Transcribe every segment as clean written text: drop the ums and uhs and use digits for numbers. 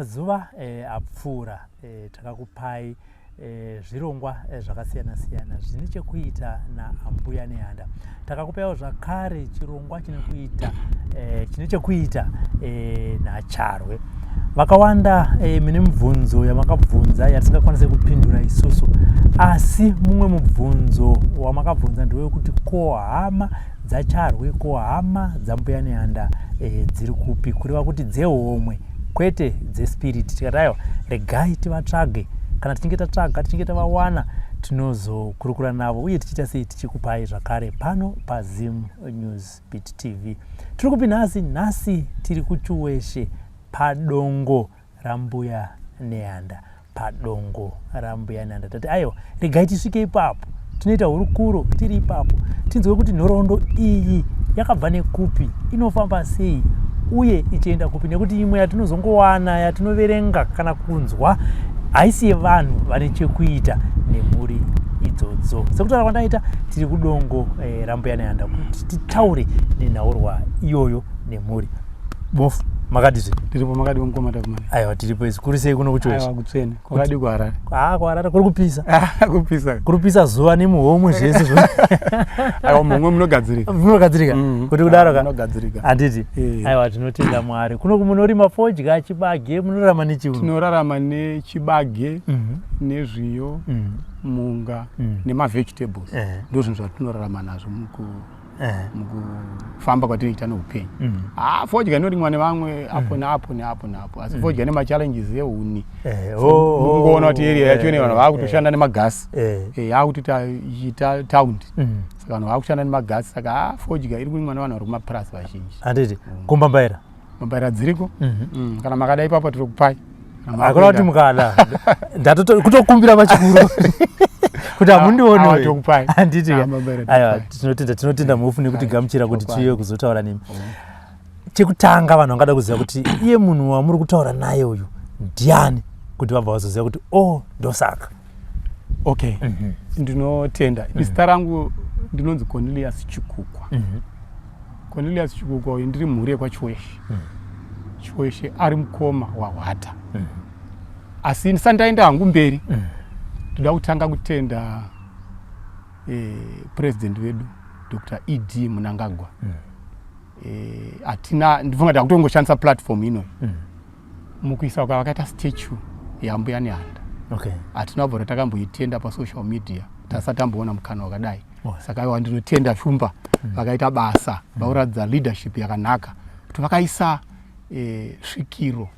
Mumazuva apfuura takakupai zvirongwa zvakasiyana siyana zvine chekuita naAmbuya Nehanda. Takakupaiwo zvakare chirongwa chine kuita chine chekuita naCharwe. Vakawanda mune mibvunzo yamakabvunza yatisingakwanise kupindura isusu, asi mumwe mubvunzo wamakabvunza ndewekuti ko hama dzaCharwe, ko hama dzaMbuya Nehanda dziri kupi, kureva kuti dzehomwe kwete dzespiriti. Tikati aiwa, regai tivatsvage. Kana tichinge tatsvaga, tichinge tavawana, tinozokurukura navo uye tichiita sei, tichikupai zvakare pano paZim News Beat TV. Tiri kupi nhasi? Nhasi tiri kuChiweshe padongo raMbuya Nehanda, padongo raMbuya Nehanda. Tati aiwa, regai tisvike ipapo, tinoita hurukuro tiri ipapo, tinzwe kuti nhoroondo iyi yakabva nekupi, inofamba sei uye ichienda kupi, nekuti imwe yatinozongowana yatinoverenga kana kunzwa haisi yevanhu vane chekuita nemhuri idzodzo. Sekutaura kwandaita, tiri kudongo raMbuya Nehanda kuti titaure nenhaurwa iyoyo nemhuri. Bofu, makadizve? Tiripo, makadi mukoma Takumani? Aiwa, tiripo. Izvi kuri sei kuno kuChiweshe? Aiwa, kutsvene. Kwakadi kuHarare? Ah, kuHarare kuri kupisa. Kupisa. Kuri kupisa zuva nemuhomwe zvese zvo. Aiwa, muhomwe munogadzirika. Munogadzirika. Kuti kudaro ka? Munogadzirika. Handiti? Aiwa, tinotenda Mwari. Kuno munorima fodya, chibage, munorarama nechiuno? Tinorarama nechibage, nezviyo, munga, nemavegetables. Ndozvinhu zvatinorarama nazvo mukufamba kwatinoita neupenyu. Ah, fodya inorimwa nevamwe apo neapo neapo neapo, asi fodya nemachallenges ehuni. Mungoona kuti area yacho ine vanhu vakutoshanda nemagasi, yakutoita ichiita taundi, saka vanhu vakushanda nemagasi. Saka ah, fodya iri kurimwa nevanhu vari kumapurasi vazhinji. Handiti? Kumbambaira? Mbambaira dziriko. Kana makada ipapo tiri kupai. Hakuna kuti mukada, kutokumbira pachikuru kuti hamundioni. Tokupai. Handiti? Ah, mbambaira. Aiwa, tokupai. Tinotenda, tinotenda Mhofu nekutigamuchira kuti Chokwadi. tiuye kuzotaura nemi. Chekutanga, vanhu vangada kuziva kuti iye munhu wamuri kutaura naye uyu ndiani, kuti vabva vazoziva kuti o oh, ndosaka. Okay, ndinotenda. Zita rangu ndinonzi Cornelius Chikukwa. Cornelius Chikukwa uyu, ndiri mhuri yekwaChiweshe. Chiweshe ari mukoma waHwata. Asi ndisati ndaenda hangu mberi, ndoda kutanga kutenda president vedu Dr ED Mnangagwa. Hatina, ndifunga takutongoshandisa platform inoyi mukuisa kwavakaita statue yaMbuya Nehanda. Hatina kubvira takamboitenda pasocial media, tasati tamboona mukana wakadai. Saka aiwa, ndinotenda Shumba, vakaita basa vakuratidza leadership yakanaka, kuti vakaisa svikiro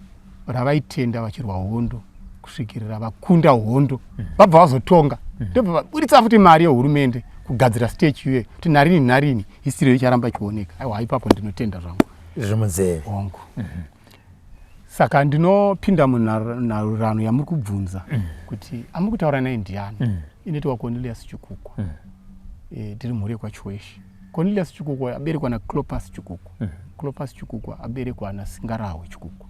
ravaitenda vachirwa hondo kusvikirira vakunda hondo, vabva vazotonga, ndobva vaburitsa futi mari yehurumende kugadzira statue iyoyo, kuti narini narini history icharamba ichioneka. Aiwa, ipapo ndinotenda zvangu. Zviri munzeve. Hongu. Saka ndinopinda munharaurano yamuri kubvunza kuti amuri kutaura naye ndiani. Inoitwa Cornelius Chikukwa. Tiri mhuri yekwaChiweshe. Cornelius Chikukwa aberekwa naClopas Chikukwa. Clopas Chikukwa aberekwa naSingarahwe Chikukwa.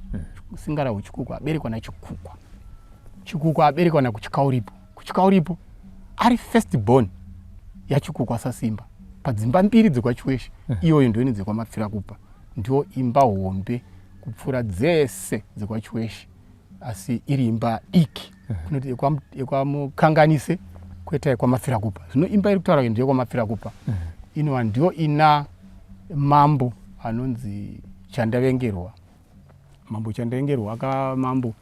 Singarahwe Chikukwa aberekwa naChikukwa. Chikukwa aberekwa naKuchikauripo. Kuchikauripo ari first born yaChikukwa saSimba padzimba mbiri dzekwaChiweshe. Iyoyo ndo inonzi kwamapfira kupa, ndio imba hombe kupfuura dzese dzekwaChiweshe, asi iri imba diki. Kunoti yekwaMukanganise, kweta yekwamapfira kupa. Zvino imba iri kutaura kuti ndeyekwamapfira kupa, inova ndio ina mambo anonzi Chandavengerwa. Mambo Chandavengerwa aka mambo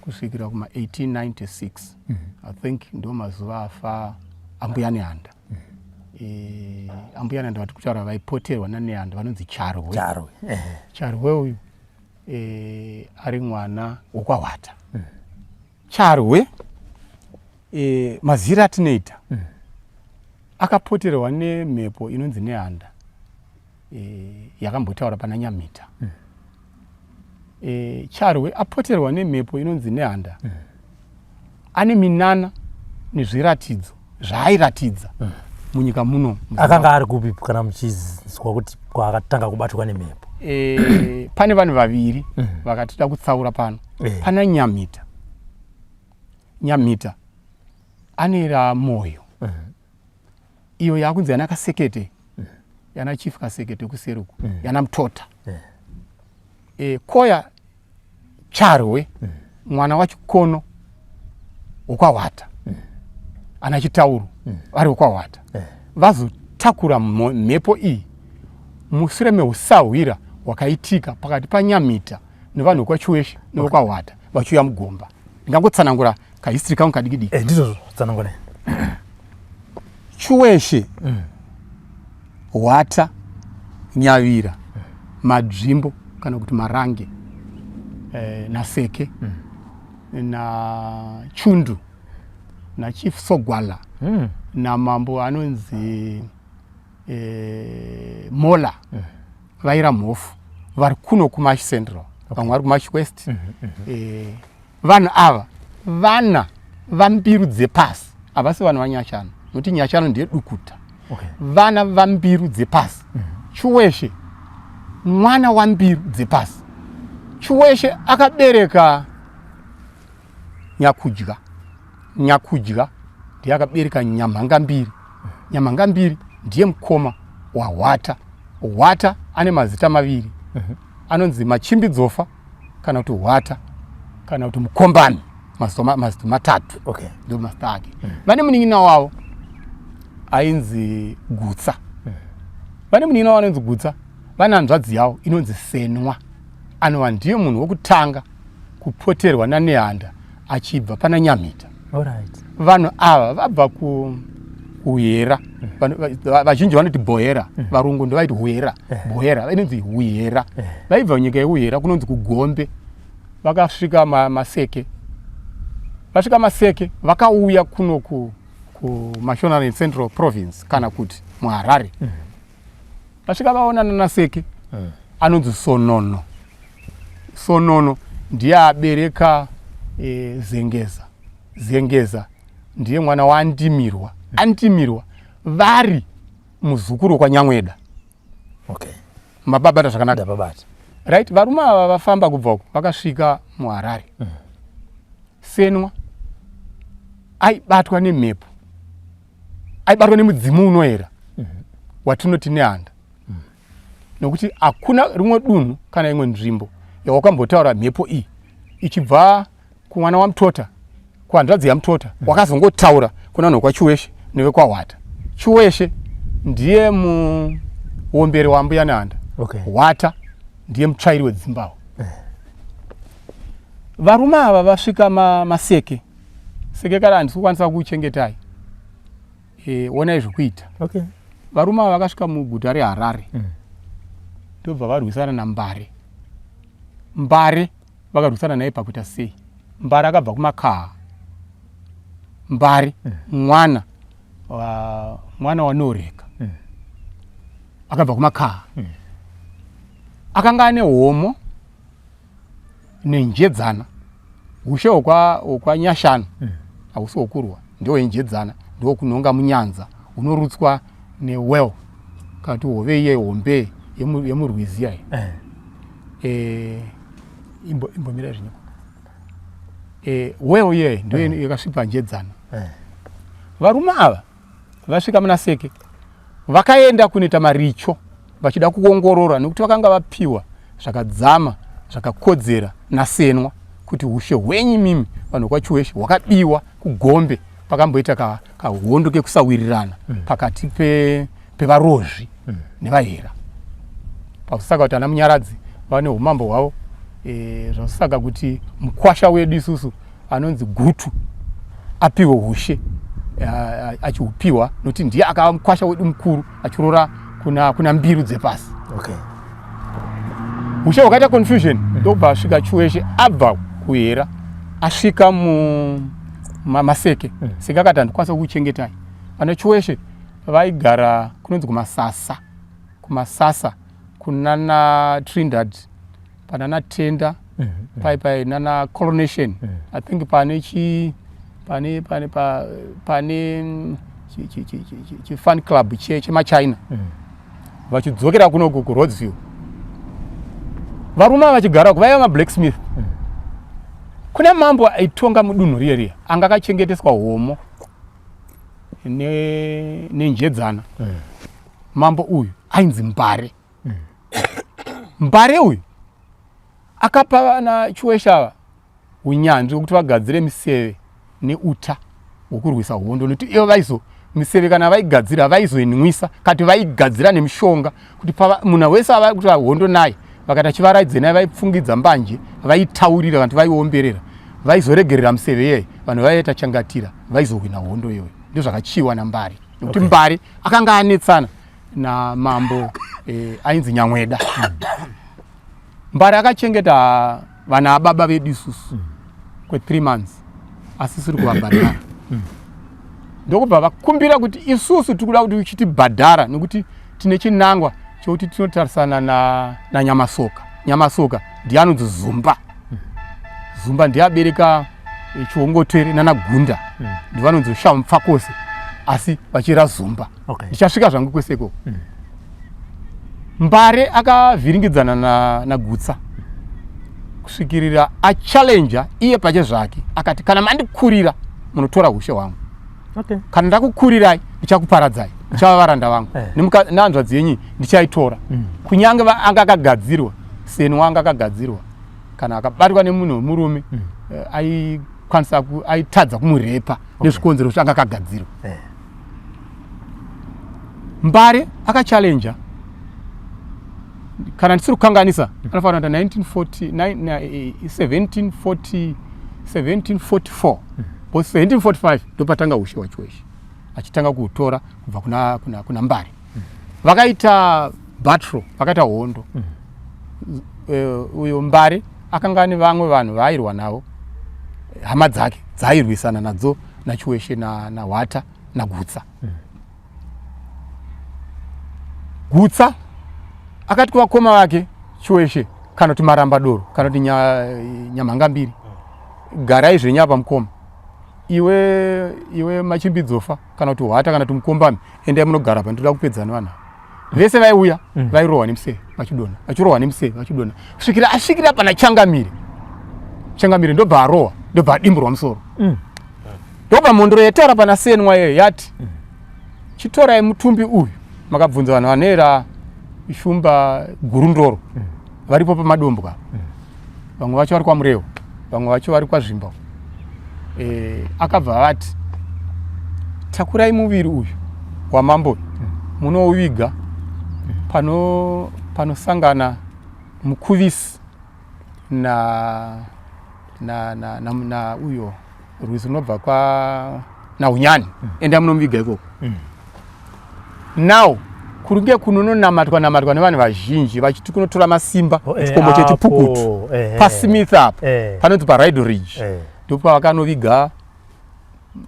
kusvikira kuma 1896, I think ndo mazuva afa Ambuya Nehanda. Ambuya Nehanda vati kutaura vaipoterwa naNehanda vanonzi Charwe. Charwe. Charwe uyu ari mwana wokwaHwata. Charwe, mazira atinoita, akapoterwa nemhepo inonzi Nehanda, yakambotaura pana Nyamita. Charwe apoterwa nemhepo inonzi Nehanda, ane minana nezviratidzo zvaairatidza munyika muno. Akanga ari kupi, kana muchizwa kuti kwaakatanga kubatwa nemhepo? Pane vanhu vaviri vakatida kutsaura pano. Pana Nyamita. Nyamita anera moyo iyo yakunzi yana Kasekete, yana Chief Kasekete kuseruku, yana Mutota. Koya. Charwe mwana waChikono wokwaHwata ana Chitauro vari wokwaHwata vazotakura mhepo iyi mushure meusahwira hwakaitika pakati paNyamita nevanhu vekwaChiweshe nevekwaHwata vachiuya mugomba. Ndingangotsanangura kahistory kangu kadikidiki. Ndizvozvo, tsanangura. Chiweshe, Hwata, Nyavira, Madzvimbo kana kuti Marange, naSeke, na Chundu, naChief Sogwala, namambo anonzi Mola, vaira Mhofu vari kuno kuMash Central, vamwe vari kuMash West. Vanhu ava vana vaMbiru dzepasi, havasi vanhu vaNyashanu, nokuti Nyashanu ndiye Dukuta. Vana vaMbiru dzepasi. Chiweshe mwana waMbiru dzepasi. Chiweshe akabereka Nyakudya. Nyakudya ndiye akabereka Nyamhanga Mbiri. Nyamhanga Mbiri ndiye mukoma waHwata. Hwata ane mazita maviri, anonzi Machimbidzofa kana kuti Hwata kana kuti Mukombani, mazita matatu. Ndio mazita ake. Vane munin'ina wavo ainzi Gutsa. Vane munin'ina wavo anonzi Gutsa, vane hanzvadzi yavo inonzi Senwa, anova ndiye munhu wokutanga kupoterwa naNehanda achibva pana Nyamita. Vanhu ava vabva kuHera. Vazhinji vanoti Bohera, varungu ndovaiti Huera, Bohera inonzi Huera. Vaibva kunyika yeUhera kunonzi kuGombe, vakasvika Maseke. Vasvika Maseke vakauya kuno kuMashonaland Central Province kana kuti muHarare. Vasvika vaonana naSeke anonzi Sonono. Sonono ndiye abereka Zengeza. Zengeza ndiye mwana waAndimirwa. Andimirwa vari muzukuru wekwaNyamweda. Mababata zvakanaka. Ndababata. Right, varume ava vafamba kubva uko vakasvika muHarare. Senwa aibatwa nemhepo, aibatwa nemudzimu unoera watinoti Nehanda, nokuti hakuna rimwe dunhu kana imwe nzvimbo yawakambotaura mhepo iyi ichibva kumwana waMutota, kuhanzvadzi yaMutota, wakazongotaura kuna vanhu vekwaChiweshe nevekwaHwata. Chiweshe ndiye muomberi waMbuya Nehanda. Hwata ndiye mutsvairi wedzimbawo. Varume ava vasvika Maseke. Seke kana handisi kukwanisa kuchengetai, onai zvekuita. Varume ava vakasvika muguta reHarare, ndobva varwisana naMbare. Mbare vakarwisana naye pakuita sei? Mbare akabva kuMakaha. Mbare mwana mwana waNoreka, akabva kuMakaha. Akanga ane homo nenjedzana. Ushe hwekwaNyashanu hausi hwokurwa, ndehwenjedzana, ndewokunhonga munyanza unorutswa newell kana kuti hove iye hombe yemurwizi yayi. Imbomira zvinyiko. Well iye ndiyo yakasvipa njedzana. Varume ava vasvika muna Seke vakaenda kunoita maricho vachida kuongorora, nekuti vakanga vapiwa zvakadzama zvakakodzera naSenwa kuti ushe hwenyu mimi vanhu vekwaChiweshe hwakabiwa kuGombe, pakamboita kahondo kekusawirirana pakati pevarozvi nevahera. Pazosaka kuti ana Munyaradzi vane umambo hwavo, zvazosaka kuti mukwasha wedu isusu anonzi Gutu apiwe ushe, achiupiwa nokuti ndiye akava mukwasha wedu mukuru achirora kuna Mbiru dzepasi. Ushe hwakaita confusion, ndobva asvika Chiweshe abva kuHera, asvika muMaseke. Seke akati handikwanisa kukuchengetai. Vana Chiweshe vaigara kunonzi kuMasasa, kuMasasa kunana Trinidad, panana Tenda, pai pai nana Coronation. I think pane chi pane pane pa pane chi chi chi chi chi fan club chemaChina. Vachidzokera kunoku kuRhodes, varume vachigara vaiva mablacksmith. Kuna mambo aitonga mudunhu riya riya anga akachengeteswa homo nenjedzana. Mambo uyu ainzi Mbare. Mbare uyu Akapa vana Chiweshe ava unyanzvi hwekuti vagadzire miseve neuta hwokurwisa hondo nekuti ivo vaizo miseve kana vaigadzira vaizoinwisa kati vaigadzira nemishonga kuti munhu wese ava kuti hondo naye vakati achivaraidze naye vaipfungidza mbanje vaitaurira vanhu vaiomberera vaizoregerera museve iyeye vanhu vaiita changatira vaizohwina hondo iyoyo ndozvakachiwa nambari nekuti okay. Mbari akanga anetsana namambo eh, ainzi Nyamweda. Mbari akachengeta vana ababa vedu isusu kwe3 months asisiri kuvabhadhara. Ndokubva vakumbira kuti isusu tiri kuda kuti uchitibhadhara nekuti tine chinangwa chokuti tinotarisana naNyamasoka. Nyamasoka ndiye anonzi Zumba. Zumba ndiye abereka eh, Chiongotwere nanaGunda. Ndivo vanonzi Shamupfakose asi vachira Zumba. Okay. Ndichasvika zvangu kwese ikoko. Mbare akavhiringidzana naGutsa kusvikirira achallenger iye pache zvake akati kana mandikurira munotora ushe hwangu. Okay. Kana ndakukurirai ndichakuparadzai ndichava varanda vangu eh. Nehanzvadzi yenyu ndichaitora. Kunyange anga akagadzirwa seni wanga akagadzirwa kana akabatwa nemunhu wemurume eh, aikwanisa aitadza kumurepa nezvikonzero kuti anga akagadzirwa eh. Mbare akachallenger kana ndisiri kukanganisa anofanira kuita 1744 1744 1745 ndopatanga ushe waChiweshe achitanga kuutora kubva kuna, kuna, kuna Mbare. Vakaita battle, vakaita hondo. Uyo Mbare akanga ane vamwe vanhu vaairwa navo, hama dzake dzaairwisana nadzo naChiweshe naHwata naGutsa. Gutsa akati kuvakoma vake Chiweshe kana kuti Marambadoro kana kuti Nyamhanga mbiri, garai zvenyu apa mukoma, iwe iwe Machimbidzofa kana kuti Hwata kana kuti Mukombami, endai munogara apa, ndinoda kupedza nevanhu ava. Vese vaiuya vairohwa nemuseve vachidonha, vachirohwa nemuseve vachidonha kusvikira asvikira pana Changamire. Changamire ndobva arohwa, ndobva adimburwa musoro. Ndobva mhondoro yataura pana Senwa iyoyo yati chitorai mutumbi uyu, makabvunza vanhu vanoera Shumba Gurundoro varipo pamadombwa, vamwe vacho vari kwaMurewo, vamwe vacho vari kwaZvimba. Akabva vati takurai muviri uyu wamambo munouviga panosangana Mukuvisi na na na na, na uyo rwizi runobva kwa naUnyani, enda munomuviga ikoko. Now kuringe kunononamatwa namatwa nevanhu vazhinji vachiti kunotora masimba Oh, eh, chikomo chechipukutu apo, eh, paSmith apo panonzi paRido Ridge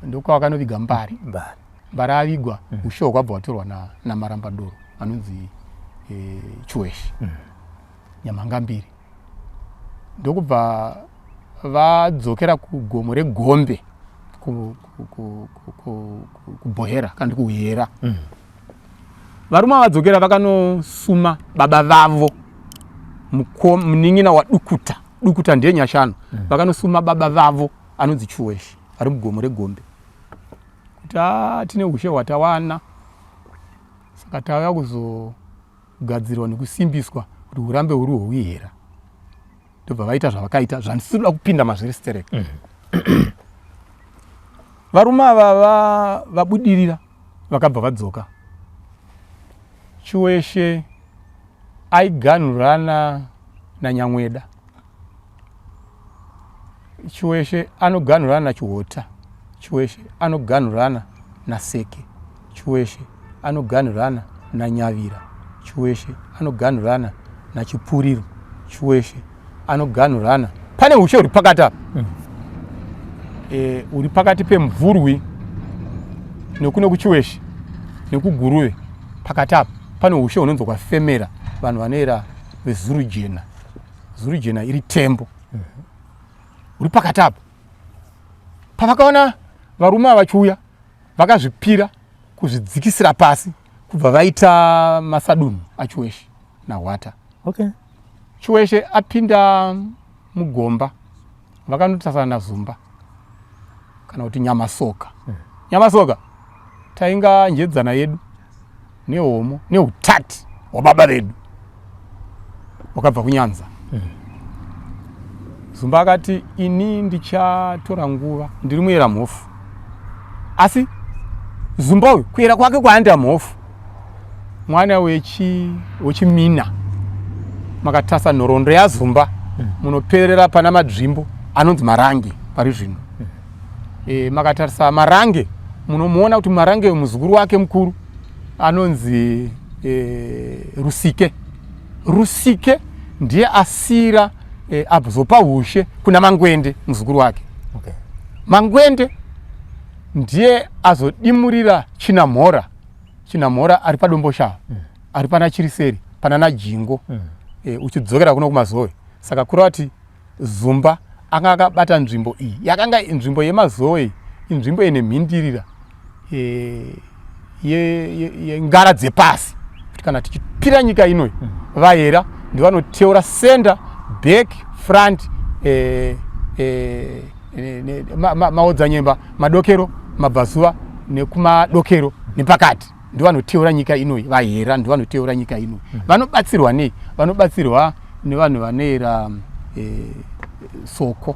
ndokwavakanoviga Mbare. Mbare. Mbare avigwa, ushe hwakabva hwatorwa naMarambadoro anonzi Chiweshe Nyamhanga mbiri, ndokubva vadzokera kugomo reGombe kuBhohera kana kuHera. Varume vadzokera vakanosuma baba vavo munin'ina waDukuta. Dukuta ndiye Nyashanu. Vakanosuma baba vavo anonzi Chiweshe ari mugomo reGombe kuti tine ushe hwatawana, saka tauya kuzogadzirwa nekusimbiswa kuti hurambe huri hweuhera. Ndobva vaita zvavakaita zvandisiri kuda kupinda mazviri sterek. Varume ava vabudirira vakabva vadzoka. Chiweshe aiganhurana naNyamweda. Chiweshe anoganhurana naChihota. Chiweshe anoganhurana naSeke. Chiweshe anoganhurana naNyavira. Chiweshe anoganhurana naChipuriro. Chiweshe anoganhurana, pane ushe huri pakati apa uri pakati peMvurwi nekuno kuChiweshe nekuGuruve. Pakati apa pane ushe hunonzi kwafemera vanhu vanoera vezuru jena. Zuru jena iri tembo uri pakati apa. Pavakaona varume ava vachiuya vakazvipira kuzvidzikisira pasi kubva vaita masadunhu aChiweshe naHwata. Okay. Chiweshe apinda mugomba vakanotasana naZumba kana kuti Nyamasoka. Nyamasoka tainga njedzana yedu nehomo neutati hwababa vedu wakabva kuNyanza. Zumba akati ini ndichatora nguva ndiri muyera mhofu. Asi Zumba uyu kuyera kwake kwaanda mhofu mwana wechimina makatasa nhoroondo yaZumba munoperera pana madzvimbo anonzi Marange pari zvino. Makatarisa Marange munomuona kuti Marange muzukuru wake mukuru anonzi Rusike. Rusike ndiye asira azopa ushe kuna Mangwende muzukuru wake. Okay. Mangwende ndiye azodimurira Chinamhora. Chinamhora ari paDomboshava, ari pana Chiriseri, pana Najingo, uchidzokera kuno kuMazowe. Saka kureva kuti Zumba anga akabata nzvimbo iyi, yakanga nzvimbo yeMazowe iyi, inzvimbo ine mhindirira yengara dzepasi, kuti kana tichipira nyika inoyi, vayera ndivanoteura center, back, front, maodzanyemba, madokero, mabvazuva nekumadokero nepakati, ndivanoteura nyika inoyi. Vahera ndivanoteura nyika inoyi. Vanobatsirwa nei? Vanobatsirwa nevanhu vanoera soko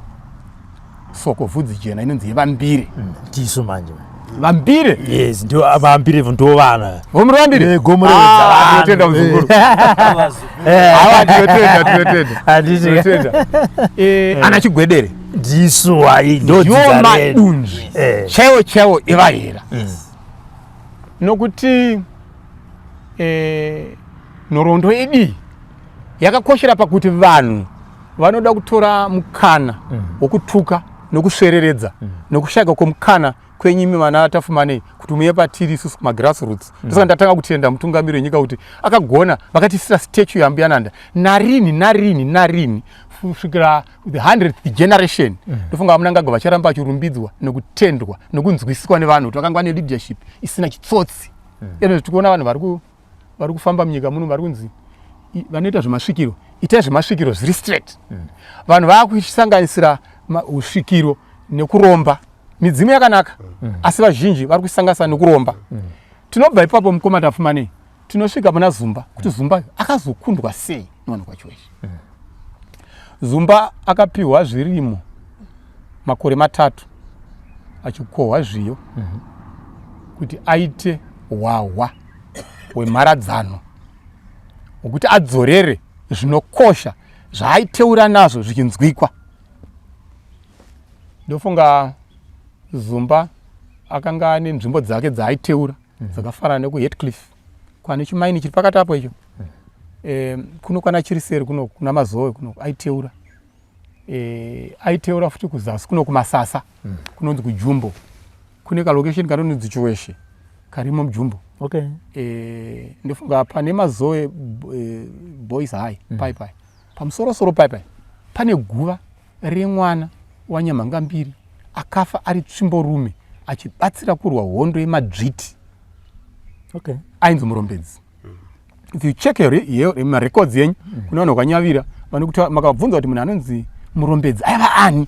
soko vhudzi jena inonzi yevambire. Tisu manje. Vambire. Yes, ndio vambire, ndo vana. Vomuri vambire? Eh, gomo. Ah, tinotenda muzukuru. Awa, tinotenda, tinotenda. Handiti. Tinotenda. Ana Chigwedere. Ndisu wai ndo ndiwo dzidza redu. Madunzvi chaiwo chaiwo evahera, nokuti nhoroondo idii yakakoshera pakuti vanhu vanoda kutora mukana wokutuka nokusvereredza nokushayika kwomukana kwenyimi vana Tafumanei kuti muye patiri isusu kumagrassroots. Ndosaka ndatanga kutenda mutungamiri wenyika kuti akagona vakatisira statue yaMbuya Nanda narini narini narini kusvikira the 100th generation. Ndofunga VaMnangagwa vacharamba vachirumbidzwa nekutendwa nekunzwisiswa nevanhu kuti vakanga vane leadership isina chitsotsi. Eno tikuona vanhu vari kufamba munyika muno vari kunzi vanoita zvemasvikiro, itai zvemasvikiro zviri straight. Vanhu vakusanganisira usvikiro nekuromba. Midzimu yakanaka, asi vazhinji vari kusanganisa nekuromba. Tinobva ipapo, mukoma Tafumanei, tinosvika muna Zumba, kuti Zumba akazokundwa sei nevanhu kwaChiweshe. Zumba akapiwa zvirimo makore 3 achikohwa zviyo kuti aite hwahwa hwemharadzano hwekuti adzorere zvinokosha zvaaiteura nazvo zvichinzwikwa. Ndofunga Zumba akanga ane nzvimbo dzake dzaaiteura dzakafanana nekuHatcliffe kwane chimaini chiri pakati apo icho, kuno kwana Chiriseri, kuno kuna Mazowe kuno aiteura. Aiteura futi kuzasi kuno kuMasasa, kunonzi kuJumbo, kune kalocation kanonzi Chiweshe karimo muJumbo. Ndofunga pane Mazowe Boys High pai pai pamusorosoro pai pai pane guva remwana waNyamhangambiri akafa ari tsvimborume achibatsira kurwa hondo yemadzviti. Ainzi Murombedzi. If you check marecords yenyu, kune vanhu vakanyavira vanokuti makabvunza kuti munhu anonzi Murombedzi aiva ani.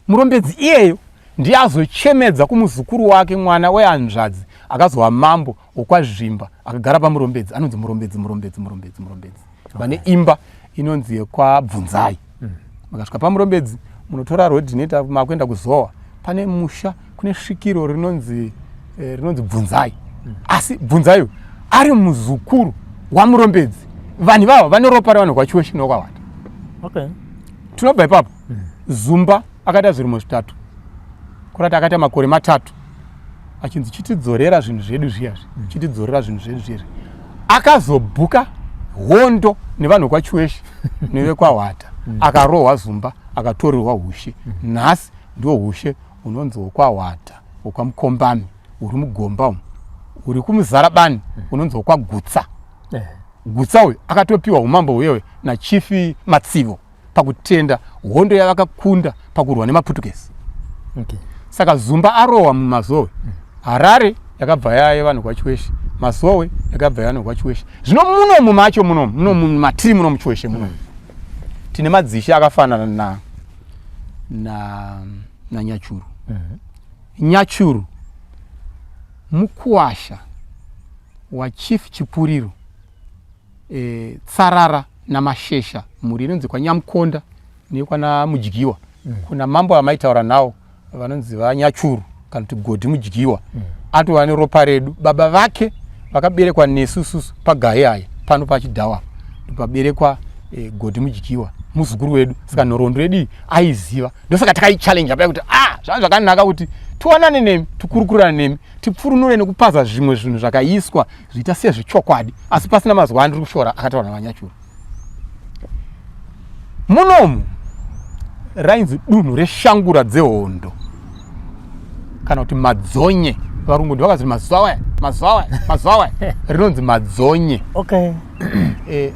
Murombedzi iyeyo ndiye azochemedza kumuzukuru wake, mwana wehanzvadzi akazova mambo wokwaZvimba, akagara paMurombedzi, anonzi Murombedzi, Murombedzi, Murombedzi, Murombedzi. Vane imba inonzi yekwaBvunzai. Makasvika paMurombedzi munotora road inoita makuenda kuZowa, pane musha kune svikiro rinonzi Bvunzai. Asi Bvunzai ari muzukuru waMurombedzi. Vanhu ivava vane ropa revanhu kwaChiweshe nokwawata. Tinobva ipapo. Zumba akaita zvirimo zvitatu, kurati akaita makore 3 achinzi chitidzorera zvinhu zvedu zviyazvi, chitidzorera zvinhu zvedu zviyazvi. Akazobhuka hondo nevanhu vekwaChiweshe nevekwahwata. Akarohwa Zumba, akatorerwa ushe. Nhasi ndiwo ushe unonzi hwokwahwata, hwokwaMukombami uri mugomba umu, uri kuMuzarabani unonzi hwokwagutsa. Gutsa uyu akatopiwa umambo huyewe naChief Matsivo pakutenda hondo yavakakunda pakurwa nemaPutukezi. Saka Zumba arohwa muMazowe, Harare yakabva yaye vanhu kwaChiweshe, Mazowe yakabva yavanhu kwaChiweshe. Zvino munomu macho munomu munomu matiri muno muChiweshe munomu tine madzishe akafanana na naNyachuru. Nyachuru mukuwasha waChief Chipuriro, Tsarara naMashesha, mhuri inonzi kwaNyamukonda. nekwana Mudyiwa kuna mambo amaitaura nawo vanonzi vaNyachuru kana kuti Godhi Mudyiwa atova neropa redu. Baba vake vakaberekwa nesu susu pagaye aya pano pachidhawa paberekwa Godhi Mudyiwa, muzukuru wedu. Saka nhoroondo yedu iyi aiziva, ndosaka takaichallenge paya kuti ah, zvanga zvakanaka kuti tionane nemi, tikurukurane nemi, tipfurunure nekupaza zvimwe zvinhu zvakaiswa zviita sezvechokwadi asi pasina. Mazuva andiri kushora akataura naVaNyachuru munomu rainzi dunhu reshangura dzehondo kana kuti Madzonye. Varungu ndovakazi Mazawe, Mazawe, Mazawe, rinonzi Madzonye.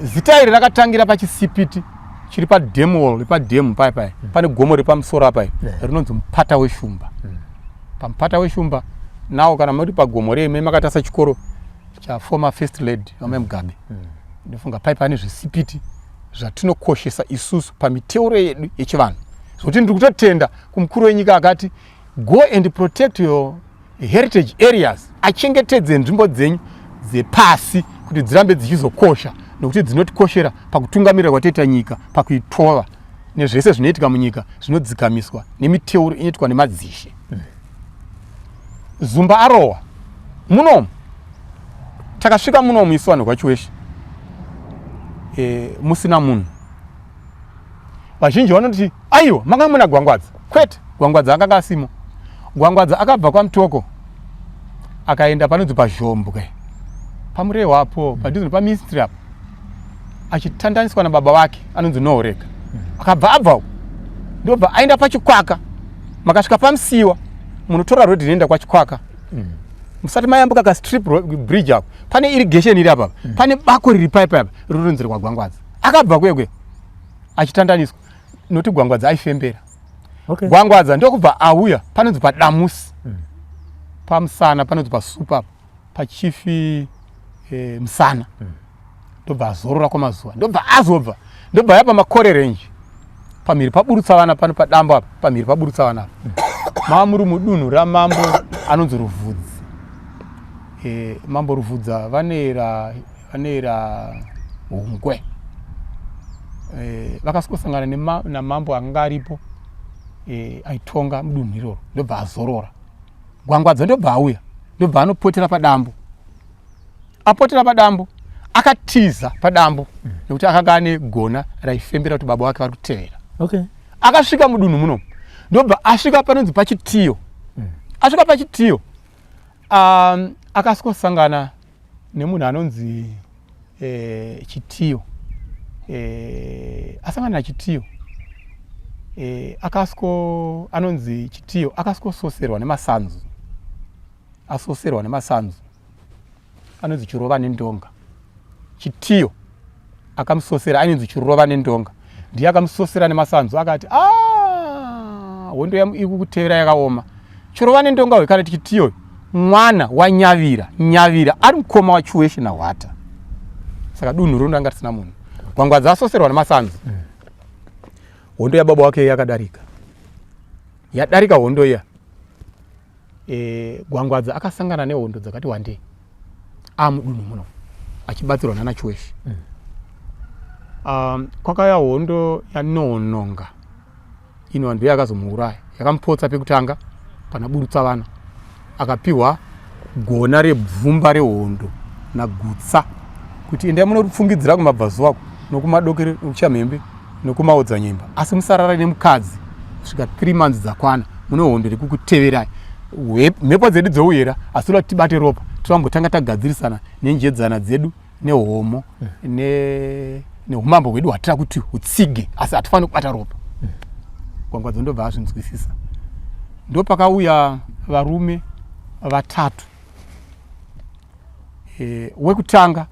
Zita iri rakatangira pachisipiti chiri pademwall, padhemu paya paya pane gomo repamusoro apa rinonzi Mupata weShumba. Pamupata weShumba nawo kana muri pagomo reme makatasa chikoro chaformer First Lady vamai Mugabe, ndofunga pai pane zvisipiti zvatinokoshesa isusu pamiteuro yedu yechivanhu, zvokuti ndiri kutotenda kumukuru wenyika akati, "Go and protect your heritage areas," achengetedze nzvimbo dzenyu dzepasi kuti dzirambe dzichizokosha, nokuti dzinotikoshera pakutungamirira kwatoita nyika, pakuitova nezvese zvinoitika munyika zvinodzikamiswa nemiteuro inoitwa nemadzishe. Zumba arohwa munomu, takasvika munomu isu vanhu kwaChiweshe musina munhu. Vazhinji vanoti aiwa, manga muna Gwangwadza. Kwete, Gwangwadza akanga asimo. Gwangwadza akabva kwaMutoko akaenda panonzi paZhombwe, paMurehwapo, padhuze nepaministry apo, achitandaniswa nababa vake anonzi Nohoreka. Akabva abva uko, ndobva aenda paChikwaka. Makasvika paMusiwa, munotora rodhi inoenda kwaChikwaka. Musati mayambuka kastrip bridge apo pane irrigation iri apa, pane bako riri paipa apa rinonzi rwaGwangwadza. Akabva kwekwe achitandaniswa nokuti Gwangwadza aifembera. Gwangwadza ndokubva auya panonzi paDamusi, pamusana panonzi pasupa pachifi Musana. Ndobva azorora kwamazuva, ndobva azobva, ndobva ya paMakore Range, pamhiri paburutsa vana pano padambo apa, pamhiri paburutsa vana apa. Mava muri mudunhu ramambo anonzi Ruvhudzi. Mambo Ruvhudza vanoera Hungwe. Vakasvikosangana namambo akanga aripo aitonga mudunhu iroro, ndobva azorora. Gwangwadza ndobva auya, ndobva anopotera padambo. Apotera padambo, akatiza padambo nekuti akanga ane gona raifembera kuti baba vake vari kutevera. Akasvika mudunhu muno, ndobva asvika panonzi paChitiyo. Asvika paChitiyo, akasvikosangana nemunhu anonzi Chitiyo. Asangana naChitiyo, akasiko anonzi Chitiyo akasikososerwa nemasanzu. Asoserwa nemasanzu, anonzi Chirova neNdonga. Chitiyo akamusosera ainonzi Chirova neNdonga, ndiye akamusosera nemasanzu akati, "Ah, hondo iri kukutevera yakaoma." Chirova neNdonga uyu kana Chitiyo mwana waNyavira. Nyavira ari mukoma waChiweshe naHwata. Saka dunhu rondo anga risina munhu. Gwangwadza asoserwa nemasanzu, hondo yababa wake yakadarika, yadarika hondo iya. Gwangwadza akasangana nehondo dzakati wandei amudunhu muno achibatsirwa nana Chiweshe. Kwakauya hondo yaNononga ino ndiyo yakazomuuraya, yakamupotsa pekutanga pana Burutsa vana. Akapiwa gona rebvumba rehondo naGutsa kuti endai munoripfungidzira kumabvazuva nokumadokero, nekuchamhembe, nekumaodzanyemba, asi musarara nemukadzi kusvika 3 months dzakwana. Mune hondo rekukuteverai, mhepo dzedu dzouyera, asi toda tibate ropa, tovambotanga tagadzirisana nenjedzana dzedu nehomo neumambo hwedu hwatira kuti hutsige, asi hatifaniri kubata ropa. Gwangwadzo ndobva azvinzwisisa. Ndopakauya varume vatatu. Wekutanga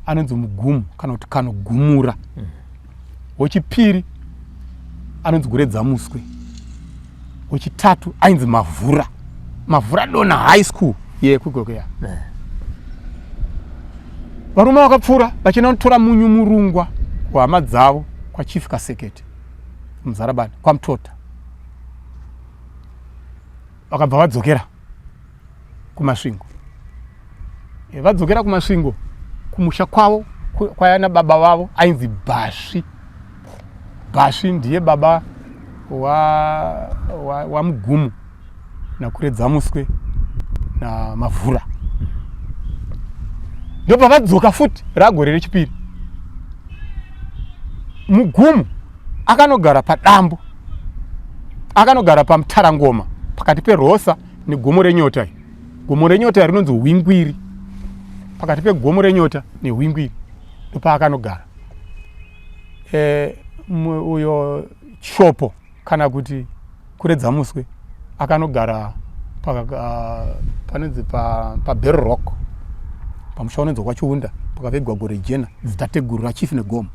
anonzi Mugumu kana kuti Kanogumura. Wechipiri anonzi Guredzamuswe. Wechitatu ainzi Mavhura, Mavhura Dona High School yekugokeya. Varume vakapfuura vachienda kunotora munyu murungwa kuhama dzavo kwaChief Kasekete Muzarabani kwaMutota. Vakabva vadzokera kuMasvingo. Vadzokera kuMasvingo kumusha kwavo kwaiva nababa vavo ainzi Bhasvi. Bhasvi ndiye baba waMugumu wa, wa naKuredzamuswe naMavhura. Ndobva vadzoka futi ragore rechipiri. Mugumu akanogara padambo, akanogara paMutarangoma pakati peRosa negomo renyota. Gomo renyota rinonzi Hwingwiri, pakati pegomo renyota neHwingwiri ndopaakanogara. E, uyo Chopo kana kuti Kuredzamuswe akanogara panonzi paBell Rock pamusha unonzi kwaChiunda pakavigwa gore jena zitateguru raChief Negomo.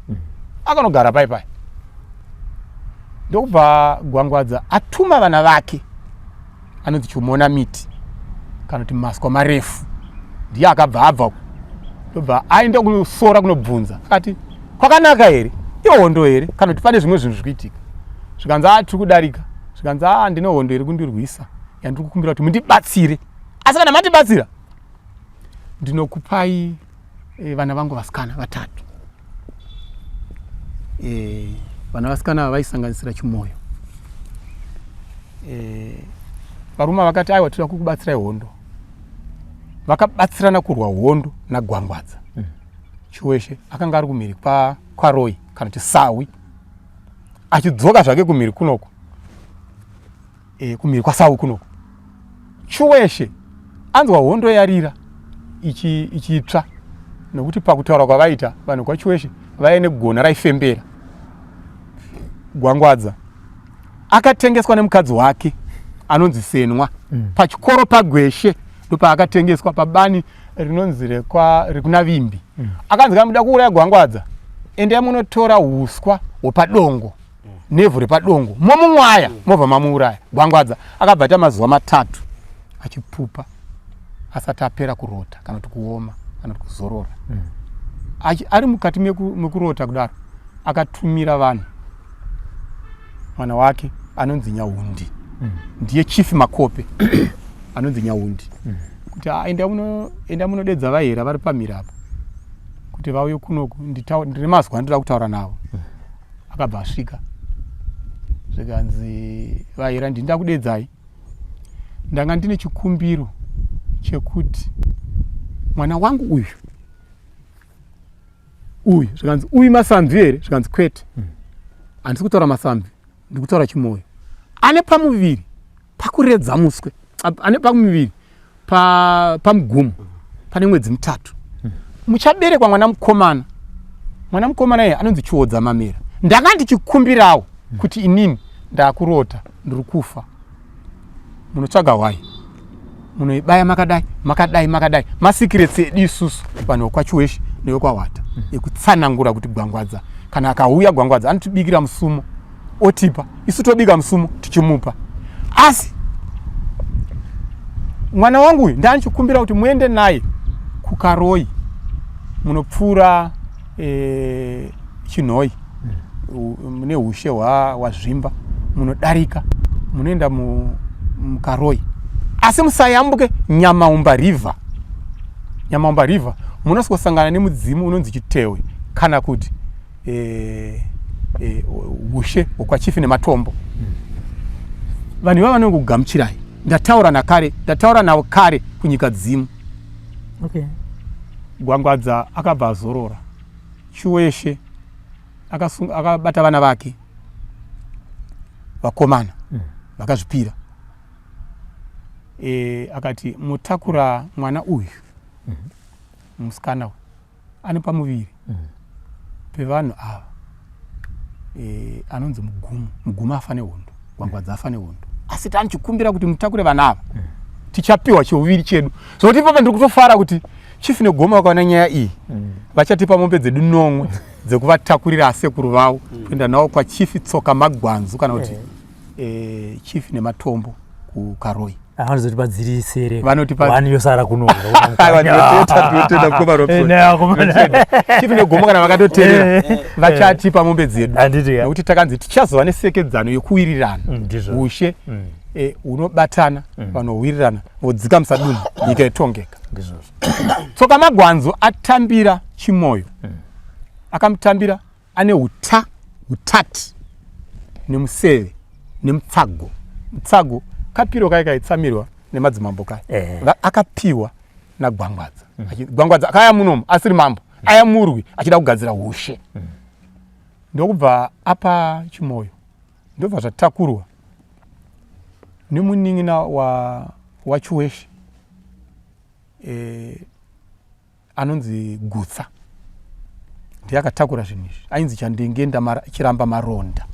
Akanogara pai pai ndokubva Gwangwadza atuma vana vake anonzi Chimona Miti kana kuti Maswa Marefu, ndiye akabva abva ndobva aenda kunosora kunobvunza akati kwakanaka here, ihondo here kana kuti pane zvimwe zvinhu zviri kuitika. Zvikanzi a tiri kudarika. Zvikanzi a ndine hondo iri kundirwisa yandiri kukumbira kuti mundibatsire, asi kana mandibatsira ndinokupai vana vangu vasikana vatatu. Vana vasikana vaisanganisira Chimoyo. Varume vakati aiwa tinoda kukubatsirai hondo. Vakabatsirana kurwa hondo naGwangwadza. Chiweshe akanga ari kumhiri kwaRoyi kana kuti Sawi, achidzoka zvake kumhiri kunoko, kumhiri kwaSawi kunoko. Chiweshe anzwa hondo yarira ichitsva, nokuti pakutaura kwavaita vanhu kwaChiweshe vaive negona raifembera. Gwangwadza akatengeswa nemukadzi wake anonzi Senwa pachikoro paGweshe, ndopaakatengeswa pabani rinonzi rekunaVimbi. Akanzi kana muda kuuraya Gwangwadza endai munotora uswa hwepadongo nevhu repadongo momumwaya mobva mamuuraya. Gwangwadza akabva aita mazuva 3 achipupa asati apera kurota kana kuti kuoma kana kuti kuzorora. Ari mukati mekurota kudaro akatumira vanhu mwana wake anonzi Nyaundi, ndiye Chief Makope anonzi Nyaundi, kuti enda munodedza vahera vari pamhiri apa kuti vauye kunoku, ndine mazwi andinoda kutaura navo. Akabva asvika zvikanzi vahera ndini ndakudedzai, ndanga ndine chikumbiro chekuti mwana wangu uyu uyu. Zvikanzi uyu Masamvi here? Zvikanzi kwete, handisi kutaura Masamvi, ndiri kutaura Chimoyo ane pamuviri pakuredza muswe, ane pamuviri pamugumo pane mwedzi 3. Muchaberekwa mwana mukomana, mwana mukomana iye anonzi Chiodza Mamera. Ndanga ndichikumbirawo kuti inini ndakurota ndiri kufa, munotsvaga hwai munoibaya makadai makadai makadai. Masikirets edu isusu vanhu vekwaChiweshe nevekwaHwata ekutsanangura kuti Gwangwadza kana akauya, Gwangwadza anotibikira musumo otipa, isu tobika musumo tichimupa. Asi mwana wangu uyu ndanichikumbira kuti muende naye kuKaroi, munopfuura Chinhoi mune ushe hwaZvimba, munodarika munoenda muKaroi, asi musayambuke Nyamaumba River. Nyamaumba River munosvosangana nemudzimu unonzi Chitewe kana kuti ushe hwekwaChifi Nematombo. Vanhu ivava vanongokugamuchirai. Ndataura nakare, ndataura navo kare kunyika dzimu. Gwangwadza akabva azorora. Chiweshe akabata vana vake vakomana vakazvipira. Akati mutakura mwana uyu musikana uyu ane pamuviri pevanhu ava, anonzi Mugumu. Mugumu afa nehondo, Gwangwadza afa nehondo, asi tanichikumbira kuti mutakure vana ava, tichapiwa cheuviri chedu. Zvokuti ipapa ndiri kutofara kuti Chief Negomo vakaona nyaya iyi vachatipa mombe dzedu 9 dzekuvatakurira asekuru vavo kuenda navo kwaChief Tsoka Magwanzu kana kuti Chief Nematombo kuKaroi. Vanozotipa dziri sere, Vanotipa- one yosara kuno. Tinotenda mukoma Robson. Chief Negomo kana vakatoteerera vachatipa mombe dzedu, Handiti ka? nekuti takanzi tichazova nesekedzano yekuwirirana. Ndizvo. Ushe hunobatana, vanowirirana vodzika musadunhu, nyika yotongeka. Ndizvozvo. Tsoka Magwanzo atambira Chimoyo, akamutambira ane utati. nemuseve nemutsago. Mutsago kapiro kai kaitsamirwa nemadzimambo kai eh. Akapiwa naGwangwadza. Gwangwadza akaya munomu asiri mambo, aya murwi achida kugadzira ushe. Ndokubva apa Chimoyo, ndobva zvatakurwa nemunin'ina waChiweshe anonzi Gutsa, ndiye akatakura zvinhu izvi, ainzi Chandengenda Chiramba Maronda.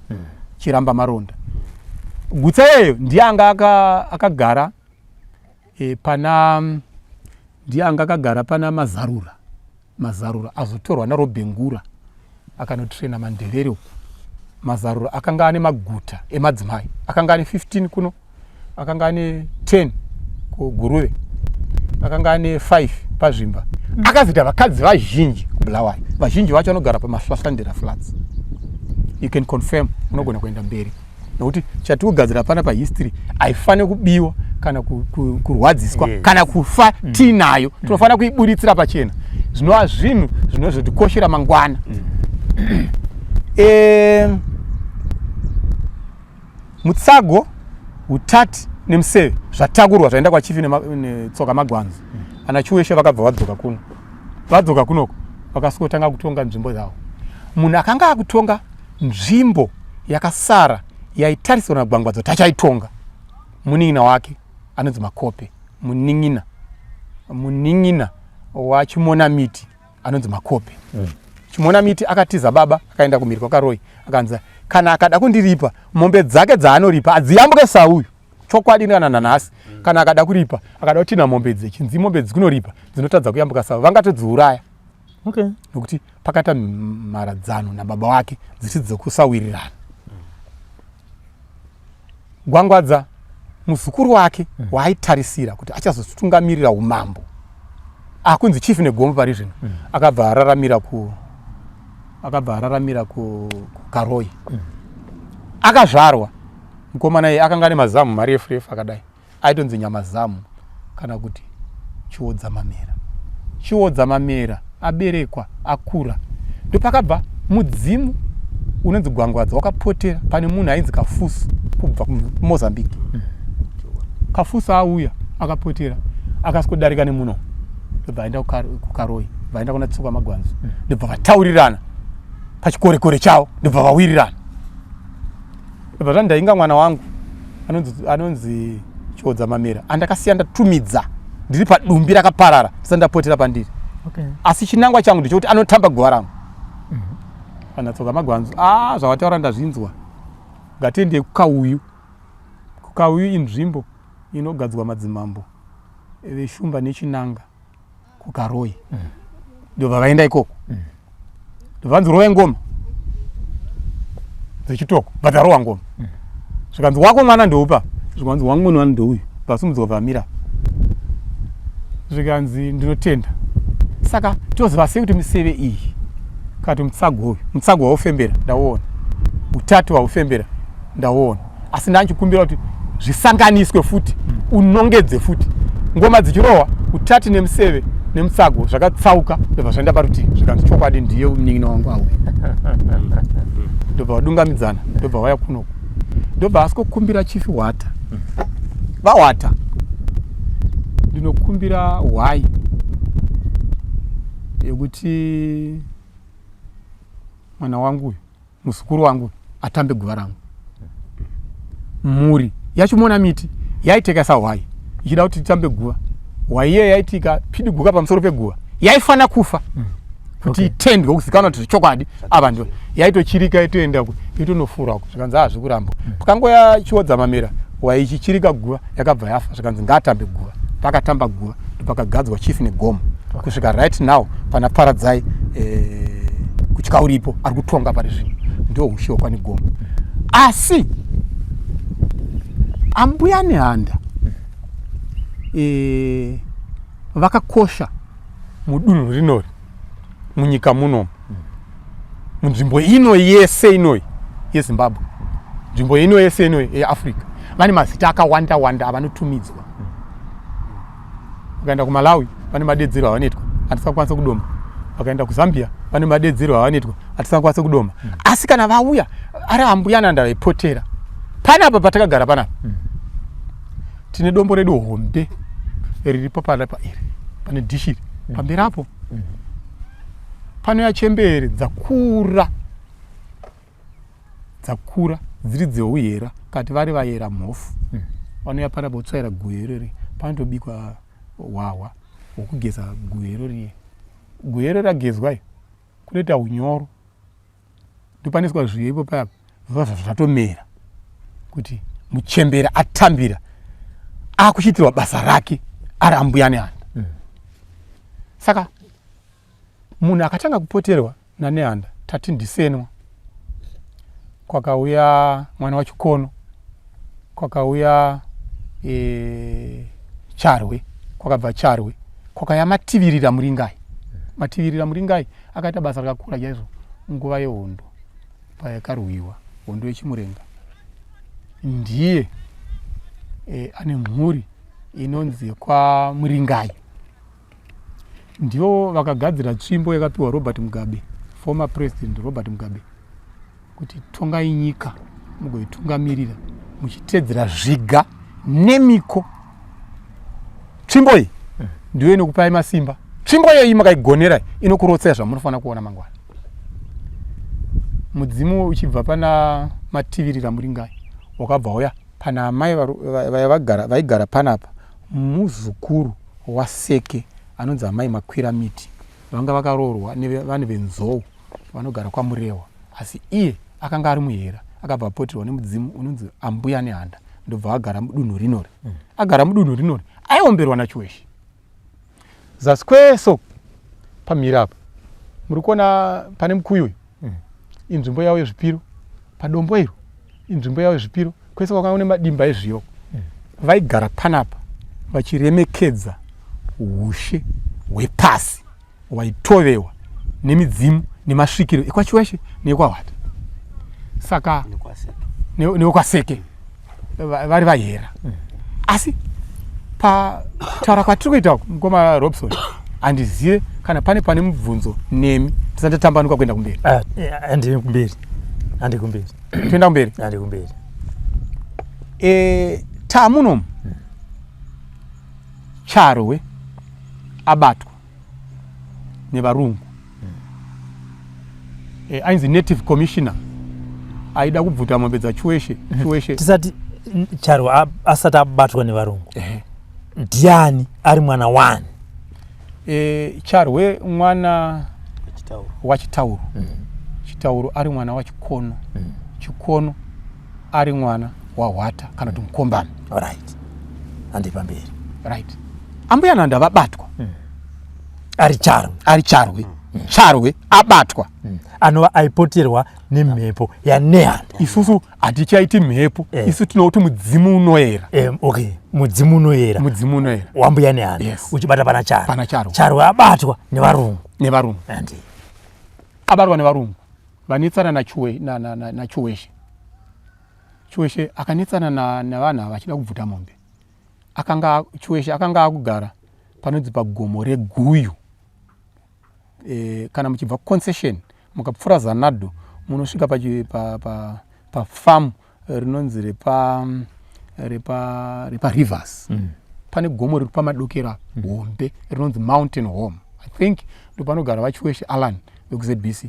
Chiramba Maronda Gutsa iyeyo ndiye anga akagara pana ndiye anga akagara pana Mazarura. Mazarura azotorwa naRobhengura akanotrena maNdevere uku. Mazarura akanga ane maguta emadzimai, akanga ane 15 kuno, akanga ane 10 kuGuruve, akanga ane 5 paZvimba. Akazoita vakadzi vazhinji kuBulawayo, vazhinji vacho vanogara pamaHlahlandera Flats. You can confirm, unogona kuenda mberi nokuti chatiri kugadzira pana pahistory haifaniri kubiwa kana kurwadziswa kana kufa. Tiinayo, tinofanira kuiburitsira pachena, zvinova zvinhu zvinozotikoshera mangwana. Mutsago, utati nemuseve zvatakurwa zvaenda kwachifi netsoka magwanzi. Ana Chiweshe vakabva vadzoka kuno. Vadzoka kunoko vakasvikotanga kutonga nzvimbo dzavo. Munhu akanga akutonga nzvimbo yakasara yaitariswa naGwangwadzo tachaitonga munin'ina wake anonzi Makope, munin'ina waChimonamiti anonzi Makope. Chimonamiti akatiza baba akaenda kumhiri kwaKaroi, akanzi kana akada kundiripa mombe dzake dzaanoripa adziyambuke sauyu. Chokwadi kana nanhasi, kana akada kuripa, akada kutina mombe dzechinzi mombe dzikunoripa dzinotadza kuyambuka sau, vangatodziuraya. Nokuti pakaita mharadzano nababa wake dzisi dzekusawirirana. Gwangwadza muzukuru wake waaitarisira kuti achazotungamirira umambo, akunzi Chief Negombo pari zvino, akabva araramira kuKaroi. Akazvarwa mukomana iye akanga ane mazamu marefu refu akadai, aitonzi Nyamazamu kana kuti Chiodza Mamera. Chiodza Mamera aberekwa akura, ndopakabva mudzimu unonzi Gwangwadza wakapotera pane munhu ainzi Kafusu kubva kuMozambique. Kafusu auya akapotera akasikodarika nemuno, ndobva aenda kuKaroi, vaenda kuna Tsoka Magwanzo, ndobva vataurirana pachikorekore chavo, ndobva vawirirana, ndobva zvani ndainga mwana wangu anonzi Chiodza Mamera andakasiya ndatumidza ndiri padumbi rakaparara ndisati ndapotera pandiri. Asi chinangwa changu ndechekuti anotamba guva rangu. Kana Tsoka Magwanzo, a zvavataura ndazvinzwa, ngatiendei kuKauyu. KuKauyu inzvimbo inogadzwa madzimambo veshumba nechinanga kuKaroi. Ndobva vaenda ikoko, ndobva vanzi rovai ngoma dzechitoko, bva ngoma. Zvikanzi wako mwana ndoupa, zvikanzi wangu mwana ndouyu, vasumudzwa vamira, zvikanzi ndinotenda. Saka toziva sei kuti miseve iyi kana kuti mutsago uyu, mutsago waufembera ndauona, utatu waufembera ndauona, asi ndanchikumbira kuti zvisanganiswe futi, unongedze futi ngoma dzichirohwa, utati nemuseve nemutsago zvakatsauka, ndobva zvaenda parutivi. Zvikanzi chokwadi ndiye munin'ina wangu auya. Ndobva vadungamidzana, ndobva vauya kunoku, ndobva asikokumbira Chief Hwata, vaHwata, ndinokumbira hwai yekuti mwana wangu uyu, muzukuru wangu, atambe guva rangu. Mhuri yaChimona Miti yaiteka sahwai ichida kuti titambe guva. Hwai iyeyo yaitika pidiguka pamusoro peguva yaifana kufa kuti itendwe kuzikanwa kuti zvechokwadi ava ndo yaitochirika itoenda itonofura uko. Zvikanzi hazvi kuramba. Pakangoya Chiodza Mamera waichichirika guva, yakabva yafa. Zvikanzi ngaatambe guva. Pakatamba guva ndopakagadzwa Chief Negomo kusvika right now pana Paradzai kutya uripo ari kutonga pari zvino, ndo ushe hwekwaNegomo. Asi Ambuya Nehanda vakakosha mudunhu rinori, munyika munomu, munzvimbo ino yese inoi yeZimbabwe, nzvimbo ino yese inoi yeAfrica, vane mazita akawanda wanda avanotumidzwa. Vakaenda kuMalawi vane madedzero avanoitwa atisakwanisa kudoma, vakaenda kuZambia vane madedzero avanoitwa atisakwanisa kudoma. Asi kana vauya Ari ambuya nanda vaipotera panapa patakagara panapa. Tine dombo redu hombe riripo panapa iri pane dhishi iri pamberi apo. Panouya chembere dzakura dzakura dziri dzeuyera kati vari vayera mhofu. Vanouya panapa votsvaira guyo irori, panotobikwa hwahwa hwokugeza guyo iro riye. Guyo iro ragezwa iyo kunoita unyoro, ndopanoiswa zviyo ipo paya zvobva zvatomera kuti muchembere atambira akuchiitirwa basa rake ari ambuya Nehanda. Saka munhu akatanga kupoterwa naNehanda tati ndiSenwa, kwakauya mwana waChikono, kwakauya Charwe, kwakabva Charwe, kwakauya Mativirira Muringai. Mativirira Muringai akaita basa rakakura chaizvo nguva yehondo payakarwiwa hondo yeChimurenga. Ndiye ane mhuri inonzi kwaMuringai. Ndivo vakagadzira tsvimbo yakapiwa Robert Mugabe, former president Robert Mugabe, kuti tongai nyika mugoitungamirira muchitedzera zviga nemiko. Tsvimbo iyi ndiyo inokupai masimba. Tsvimbo iyi makaigonera inokurotsai zvamunofanira kuona mangwana. Mudzimu uchibva pana Mativirira Muringai wakabva uya pana amai vaigara panapa, muzukuru waSeke anonzi amai Makwira Miti, vanga vakaroorwa nevanhu venzou vanogara kwaMurehwa, asi iye akanga ari muhera, akabva apoterwa nemudzimu unonzi ambuya Nehanda, ndobva agara mudunhu rinori. Agara mudunhu rinori aiomberwa naChiweshe zasi kweso pamhiri apa muri kuona pane mukuyu uyu. Inzvimbo yavo yezvipiro, padombo iro inzvimbo yavo yezvipiro, kwese kwakanga kune madimba ezviyo. Vaigara panapa vachiremekedza ushe hwepasi hwaitovewa nemidzimu nemasvikiro ekwaChiweshe nekwaHwata, saka nekwaSeke vari vahera. Asi pakutaura kwatiri kuita mukoma Robson, handizive kana pane mubvunzo nemi tisati tatambanuka kuenda kumberi. Handi kumberi, handi kumberi. Toenda kumberi. Handi kumberi. Tamunomu Charwe abatwa nevarungu. Ainzi native commissioner aida kubvuta mombe dzaChiweshe. Chiweshe Tisati Charwe asati abatwa nevarungu, ndiani ari mwana wani? Charwe mwana waChitauro. Chitauro ari mwana waChikono. Chikono ari mwana waHwata kana kuti Mukombani. Right, handi pamberi. Right, ambuya Nanda vabatwa. Ari Charwe. Ari Charwe. Charwe abatwa. Anova aipoterwa nemhepo yaNehanda. Isusu hatichaiti mhepo. Isu tinoti mudzimu unoyera. Okay, mudzimu unoyera. Mudzimu unoyera wambuya Nehanda. Yes. Uchibata pana Charwe. Pana Charwe. Charwe abatwa nevarungu. Nevarungu. Handi. Abatwa nevarungu vanetsana naChiweshe. Chiweshe akanetsana navanhu ava vachida kubvuta mombe. Akanga Chiweshe akanga akugara panonzi pagomo reGuyu. Kana muchibva Concession mukapfuura Zanado munosvika pafamu rinonzi repa Rivers. Pane gomo riri pamadokero hombe rinonzi Mountain Home. I think ndopanogara vaChiweshe Alan vekuZBC,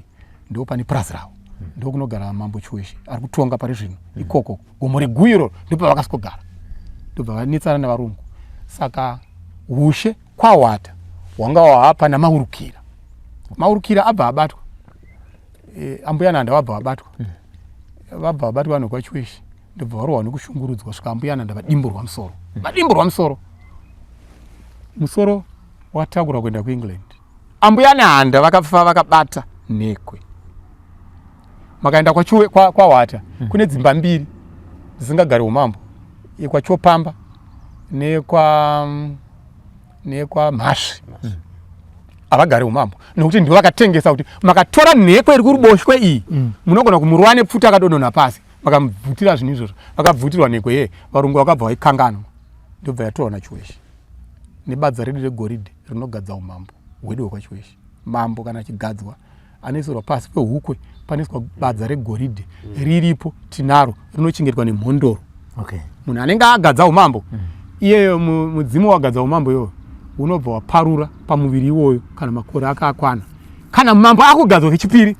ndo pane purazi ravo. Ndo kunogara mambo Chiweshe ari kutonga pari zvino. Ikoko gomo reGuyu iroro ndopavakasvikogara, ndobva vanetsana nevarungu. Saka ushe kwaHwata hwanga hwapa naMaurukira. Maurukira abva abatwa, ambuya Nanda vabva vabatwa. Vabva vabatwa vanhu kwaChiweshe, ndobva varohwa nekushungurudzwa svika ambuya Nanda vadimburwa musoro. Vadimburwa musoro, musoro watakurwa kuenda kuEngland. Ambuya Nehanda vakafa vakabata nhekwe. Makaenda kwaHwata kune dzimba mbiri dzisingagari umambo, yekwaChopamba nekwa Mhasvi. Havagari umambo nokuti ndivo vakatengesa. Kuti makatora nhekwe iri kuruboshwe iyi, munogona kumurova nepfuti akadonhona pasi. Vakamubvutira zvinhu izvozvo, vakabvutirwa nhekwe yeye. Varungu vakabva vaikanganwa, ndobva yatorwa naChiweshe nebadza redu regoridhe rinogadza umambo hwedu hwekwaChiweshe. Mambo kana achigadzwa. Anoisirwa pasi pehukwe, panoiswa badza regoridhe riripo, tinaro, rinochengetwa nemhondoro. Munhu anenge agadza umambo iyeyo, mudzimu wagadza umambo iyoyo unobva waparura pamuviri iwoyo kana makore akakwana. Kana mambo akugadzwa kechipiri,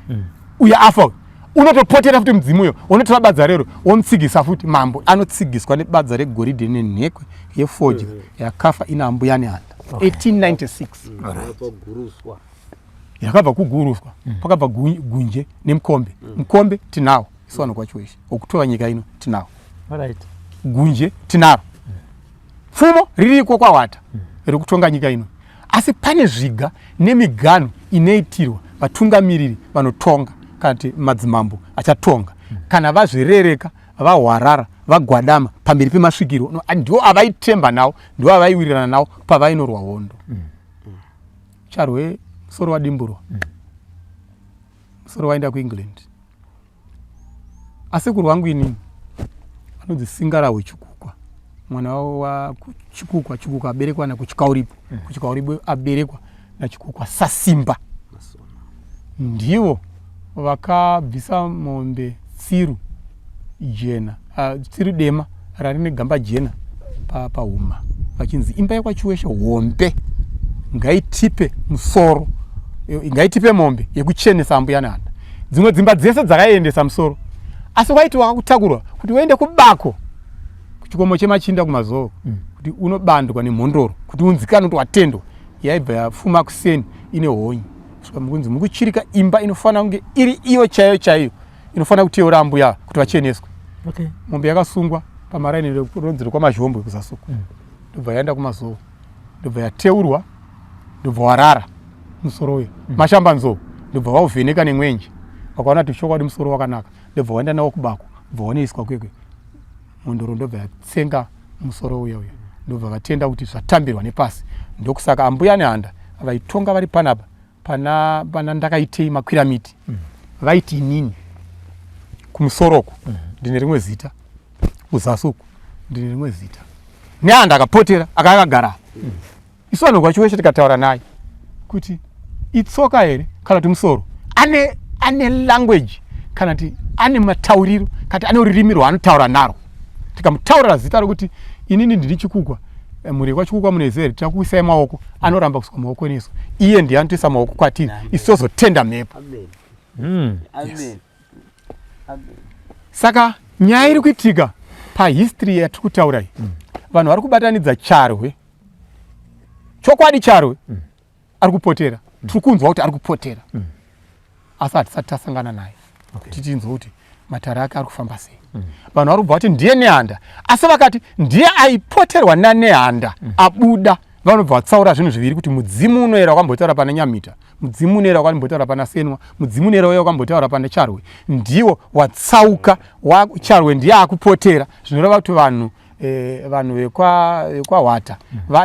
uyo afa uyu unotopotera futi mudzimu uyo, unotora badza rero womutsigisa futi. Mambo anotsigiswa nebadza regoridhe nenhekwe yefodya yakafa ina Ambuya Nehanda 1896. Paguruswa. Yakabva kuguruswa, pakabva gunje nemukombe. Mukombe tinawo isu vanhu kwaChiweshe, okutora nyika ino tinawo. Gunje tinaro, pfumo ririko kwaHwata rekutonga nyika ino, asi pane zviga nemiganhu inoitirwa vatungamiriri vanotonga kana kuti madzimambo achatonga. Kana vazvirereka, vahwarara, vagwadama pamberi pemasvikiro, ndiwo avaitemba nawo, ndiwo avaiwirirana nawo pavainorwa hondo. Charwe musoro wadimburwa, musoro waenda kuEngland. Asekuru wangu inini anonzi Singarahwe Chikukwa, mwana wa Chikukwa. Chikukwa aberekwa nakuChikauripo. KuChikauripo aberekwa naChikukwa Sasimba. Ndivo vakabvisa mombe tsiru jena, tsiru dema rari negamba jena pahuma, vachinzi imba yekwaChiweshe hombe ngaitipe musoro, ngaitipe mombe yekuchenesa Ambuya Nehanda. Dzimwe dzimba dzese dzakaiendesa musoro, asi waiti wakakutakurwa kuti uende kubako kuchikomo chemachinda kuMazoo, kuti unobandwa nemhondoro kuti unzikane kuti watendwa, yaibva yafuma kuseni ine honyi kusvika mukunzi mukuchirika. Imba inofanira kunge iri iyo chaiyo chaiyo inofanira kuteura ambuya kuti vacheneswe. Mombe yakasungwa pamaraini ronzi rekwaMazhombo kuzasuku, ndobva yaenda kuMazoo, ndobva yateurwa, ndobva warara musoro uyo. Mashambanzou ndobva vauvheneka nemwenje, vakaona kuti chokwadi musoro wakanaka, ndobva waenda nawo kubako, ndobva wanoiswa kwekwe mhondoro, ndobva yatsenga musoro uya uya, ndobva vatenda kuti zvatambirwa nepasi. Ndokusaka Ambuya Nehanda vaitonga vari panapa pana ndakaitei makwira miti. Vaiti inini kumusoroko ndine rimwe zita, kuzasi uku ndine rimwe zita. Nehanda akapotera akakagara. Isu vanhu kwaChiweshe tikataura naye kuti itsoka here kana kuti musoro, ane language kana kuti ane matauriro kana kuti ane rurimi rwaanotaura narwo. Tikamutaurira zita rokuti inini ndini Chikukwa, mhuri yekwaChikukwa munoiziva here, tirakuisai maoko, anoramba kuiswa maoko nesu. Iye ndiye anotoisa maoko kwatiri, isu tozotenda mhepo. Amen. Amen. Amen. Saka nyaya iri kuitika pahistory yatiri kutaura iyi, vanhu vari kubatanidza Charwe. Chokwadi Charwe ari kupotera, tiri kunzwa kuti ari kupotera, asi hatisati tasangana naye kuti tinzwe kuti matare ake ari kufamba sei. Vanhu vari kubva kuti ndiye Nehanda, asi vakati ndiye aipoterwa naNehanda abuda, vanobva vatsaura zvinhu zviviri, kuti mudzimu unoera wakambotaura pana Nyamita, mudzimu unoera wakambotaura pana Senwa, mudzimu unoera uya wakambotaura pana Charwe ndiwo watsauka. Charwe ndiye akupotera, zvinoreva kuti vanhu vekwaHwata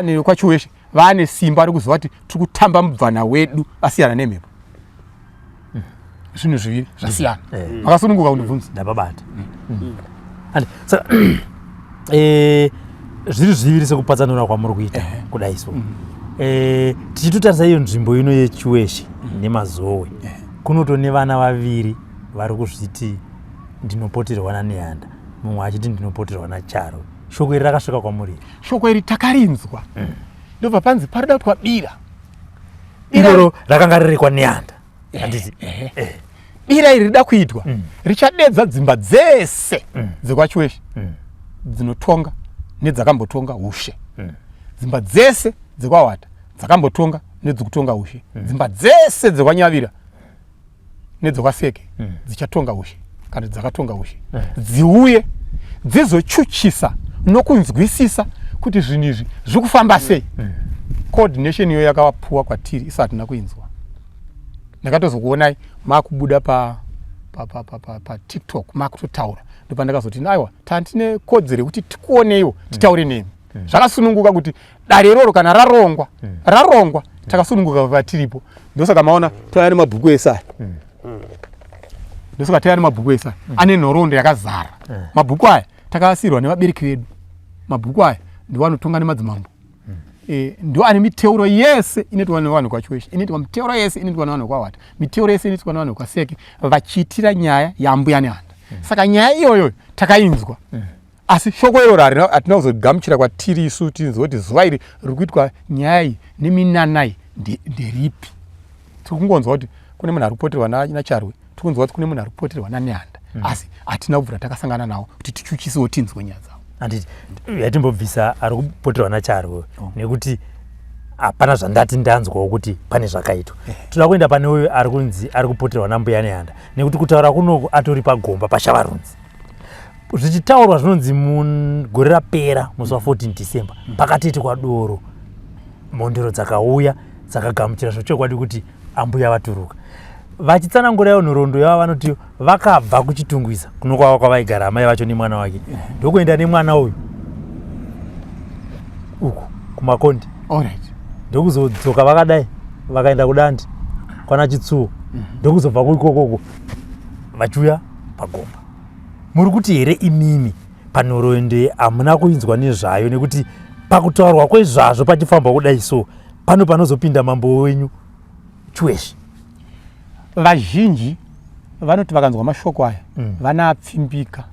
vekwaChiweshe vane simba rekuziva kuti tiri kutamba mubvana wedu asiyana nemhepo. Zvinhu zviviri zvasiyana. Makasununguka kundibvunza. Ndapabata. Andi, saka zviri zviviri sekupatsanura kwamuri kuita kudai so, tichitotarisa iyo nzvimbo ino yeChiweshe neMazowe, kunoto nevana vaviri vari kuzviti ndinopoterwa naNehanda, mumwe achiti ndinopoterwa naCharwe. Shoko iri rakasvika kwamuri? Shoko iri takarinzwa, ndobva panzi parida kutwa bira. Iroro rakanga riri kwaNehanda, handiti? Bira iri rida kuitwa richadedza dzimba dzese dzekwaChiweshe dzinotonga nedzakambotonga ushe, dzimba dzese dzekwaHwata dzakambotonga nedzikutonga ushe, dzimba dzese dzekwaNyavira nedzekwaseke dzichatonga ushe kana dzakatonga ushe, dziuye dzizochuchisa nokunzwisisa kuti zvinhu izvi zviri kufamba sei. Coordination iyo yakapuwa kwatiri isu hatina kuinzwa. Ndakatozokuonai makubuda paTikTok pa, pa, pa, pa makutotaura, ndopandakazoti aiwa, tantine kodzero yekuti tikuoneiwo, titaure nemi zvakasununguka, kuti dare iroro kana rarongwa, rarongwa takasununguka patiripo. Ndosaka maona tauya nemabhuku ese aya. Ndosaka tauya nemabhuku ese aya ane nhoroondo yakazara. Mabhuku aya takasiyirwa nevabereki vedu. Mabhuku aya ndiwo anotonga nemadzimambo. Ndo ane miteuro yese inoitwa nevanhu kwaChiweshe, inoitwa miteuro yese inoitwa nevanhu kwaHwata, miteuro yese inoitwa nevanhu kwaSeke, vachiitira nyaya yaMbuya Nehanda. Saka nyaya iyoyo takainzwa, asi shoko iroro hatina kuzogamuchira kwatiri isu tinzwe kuti zuva iri riri kuitwa nyaya iyi neminana iyi nderipi. Tiri kungonzwa kuti kune munhu ari kupoterwa naCharwe, tiri kunzwa kuti kune munhu ari kupoterwa naNehanda, asi hatina kubvira takasangana nawo kuti tichuchisewo tinzwe nyaya dzavo. Handiti yatimbobvisa ari kupoterwa naCharwe, nekuti hapana zvandati ndanzwawo kuti pane zvakaitwa. Toda kuenda pane uyu ari kunzi ari kupoterwa naMbuya Nehanda, nekuti kutaura kunoku atori pagomba paShavarunzi. Zvichitaurwa zvinonzi mugore rapera musi wa14 December pakatoitikwa doro, mhondoro dzakauya dzakagamuchira zvechokwadi kuti ambuya vaturuka. Vachitsanangurawo nhoroondo yavo, vanoti vakabva kuChitungwiza kuno kwava kwavaigara amai vacho nemwana wake, ndokuenda nemwana uyu uku kuMakondi, ndokuzodzoka vakadai vakaenda kuDandi kwana Chitsuwo, ndokuzobva kuikokoko vachiuya pagomba. Muri kuti here imimi panhoroondo hamuna kuinzwa nezvayo? Nekuti pakutaurwa kwezvazvo pachifambwa kudai, so pano panozopinda mambo wenyu Chiweshe. Vazhinji vanoti vakanzwa mashoko aya vanapfimbika,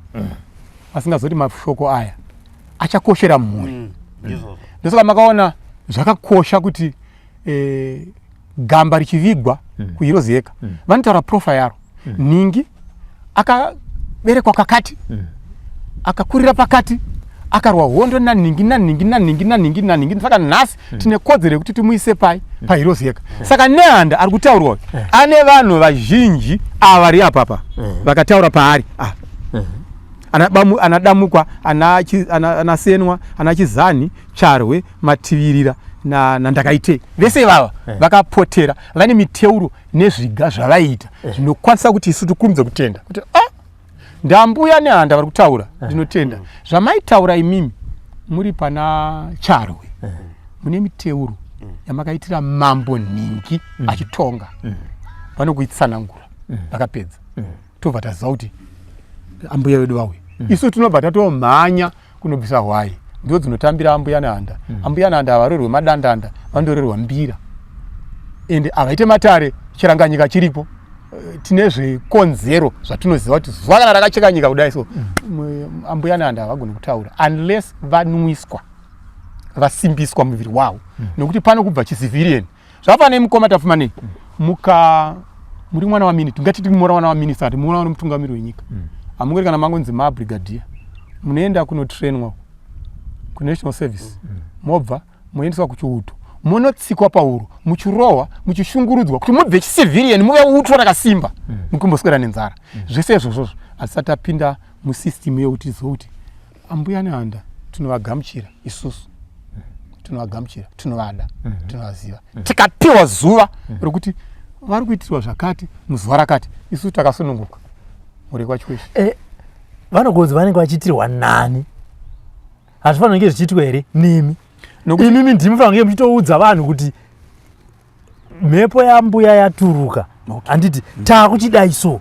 vasingazoti mashoko aya achakoshera mhuri. Ndosaka makaona zvakakosha kuti gamba richivigwa kuHeroes Acre, vanotaura profile yaro. Nhingi akaberekwa kakati, akakurira pakati, akarwa hondo nanhingi nanhingi nanhingi nanhingi nanhingi, saka nhasi tine kodzero yekuti timuise pai paHeroes Acre. Saka Nehanda ari kutaurwa uyu ane vanhu vazhinji ava vari apapa vakataura paari ah. Ana Damukwa, ana Senwa, ana Chizani, Charwe, Mativirira naNdakaitei, vese ivava vakapotera vane miteuro nezviga zvavaiita zvinokwanisa kuti isu tikurumidze kutenda kuti ah, ndambuya Nehanda vari kutaura. Ndinotenda zvamaitaura imimi muri pana Charwe, mune miteuro yamakaitira mambo nhingi achitonga. Vanokuitsanangura, vakapedza, tobva taziva kuti ambuya vedu vauya. Isu tinobva tatomhanya kunobvisa hwai, ndo dzinotambira ambuya Nehanda. Ambuya Nehanda havarorwe madandanda, vanondorerwa mbira, ende havaite matare chiranganyika chiripo. Tine zvikonzero zvatinoziva kuti zuva kana rakacheka nyika kudai so, ambuya Nehanda havagoni kutaura unless vanwiswa, vasimbiswa muviri wavo, nekuti pano kubva chicivilian zvafanei. Mukoma Tafumanei, muka muri mwana waminista, ngatiti muri mwana waminista, ati mwana wemutungamiri wenyika, hamungori kana mangonzi mabrigadier, munoenda kunotrainwa kunational service, mobva moendeswa kuchiuto, munotsikwa pauro, muchirohwa, muchishungurudzwa kuti mubve chicivilian muve uto rakasimba, mukumboswera nenzara. Zvese izvozvozvo hatisati tapinda musystem yekuti zokuti ambuya Nehanda tinovagamuchira isusu, tinovagamuchira, tinovada, tinovaziva. Tikapiwa zuva rokuti vari kuitirwa zvakati muzuva rakati, isusu takasununguka mhuri kwaChiweshe. Vanogonzi vanenge vachiitirwa nani? Hazvifanira kunge zvichiitwa here nemi? Imimi ndimi fanira kunge muchitoudza vanhu kuti mhepo yambuya yaturuka, handiti? Taakuchidai so.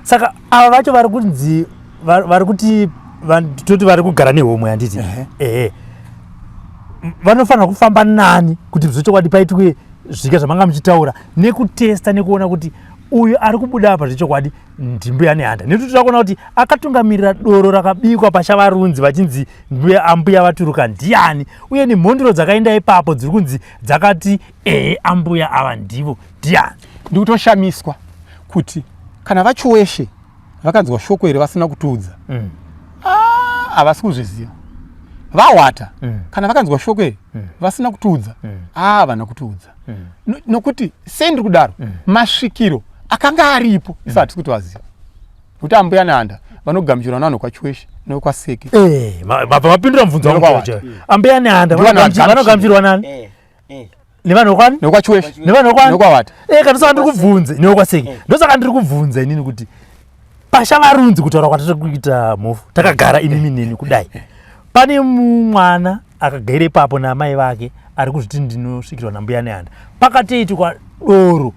Saka ava vacho vari kunzi vari kuti toti vari kugara nehomwe, handiti? Ehe, vanofanira kufamba nani kuti zvechokwadi paitwe zvika zvamanga muchitaura nekutesta nekuona kuti uyu ari kubuda apa zvechokwadi ndimbuya Nehanda? Nekuti toda kuona kuti akatungamirira doro rakabikwa paShavarunzi vachinzi mbuya ambuya vaturuka ndiani, uye nemhondoro dzakaenda ipapo dziri kunzi dzakati ehe, ambuya ava ndivo, ndiani? Ndikutoshamiswa kuti kana vaChiweshe vakanzwa shoko iri vasina kutiudza, Ah, havasi kuzviziva. VaHwata kana vakanzwa shoko iri vasina kutiudza, ah, havana kutiudza. Nokuti sei ndiri kudaro? Masvikiro akanga aripo, isu hatisi kutovaziva, nekuti ambuya Nehanda vanogamuchirwa navanhu kwaChiweshe nekwaSeke. Mabva mapindura mubvunzo wangu. NekwaWata. Ambuya Nehanda Ndivo vanogamuchirwa vanogamuchira. Nani? Nevanhu kwani? NekwaChiweshe. Nevanhu kwani? NekwaWata. Kana ndosaka ndiri kubvunze nekwaSeke. Ndosaka ndiri kubvunza inini kuti paShavarunzi, kutaura kwatiri kuita mhofu, takagara imimi neni kudai, pane mwana akagere ipapo naamai vake ari kuzviti ndinosvikirwa nambuya Nehanda. Pakatoitikwa doro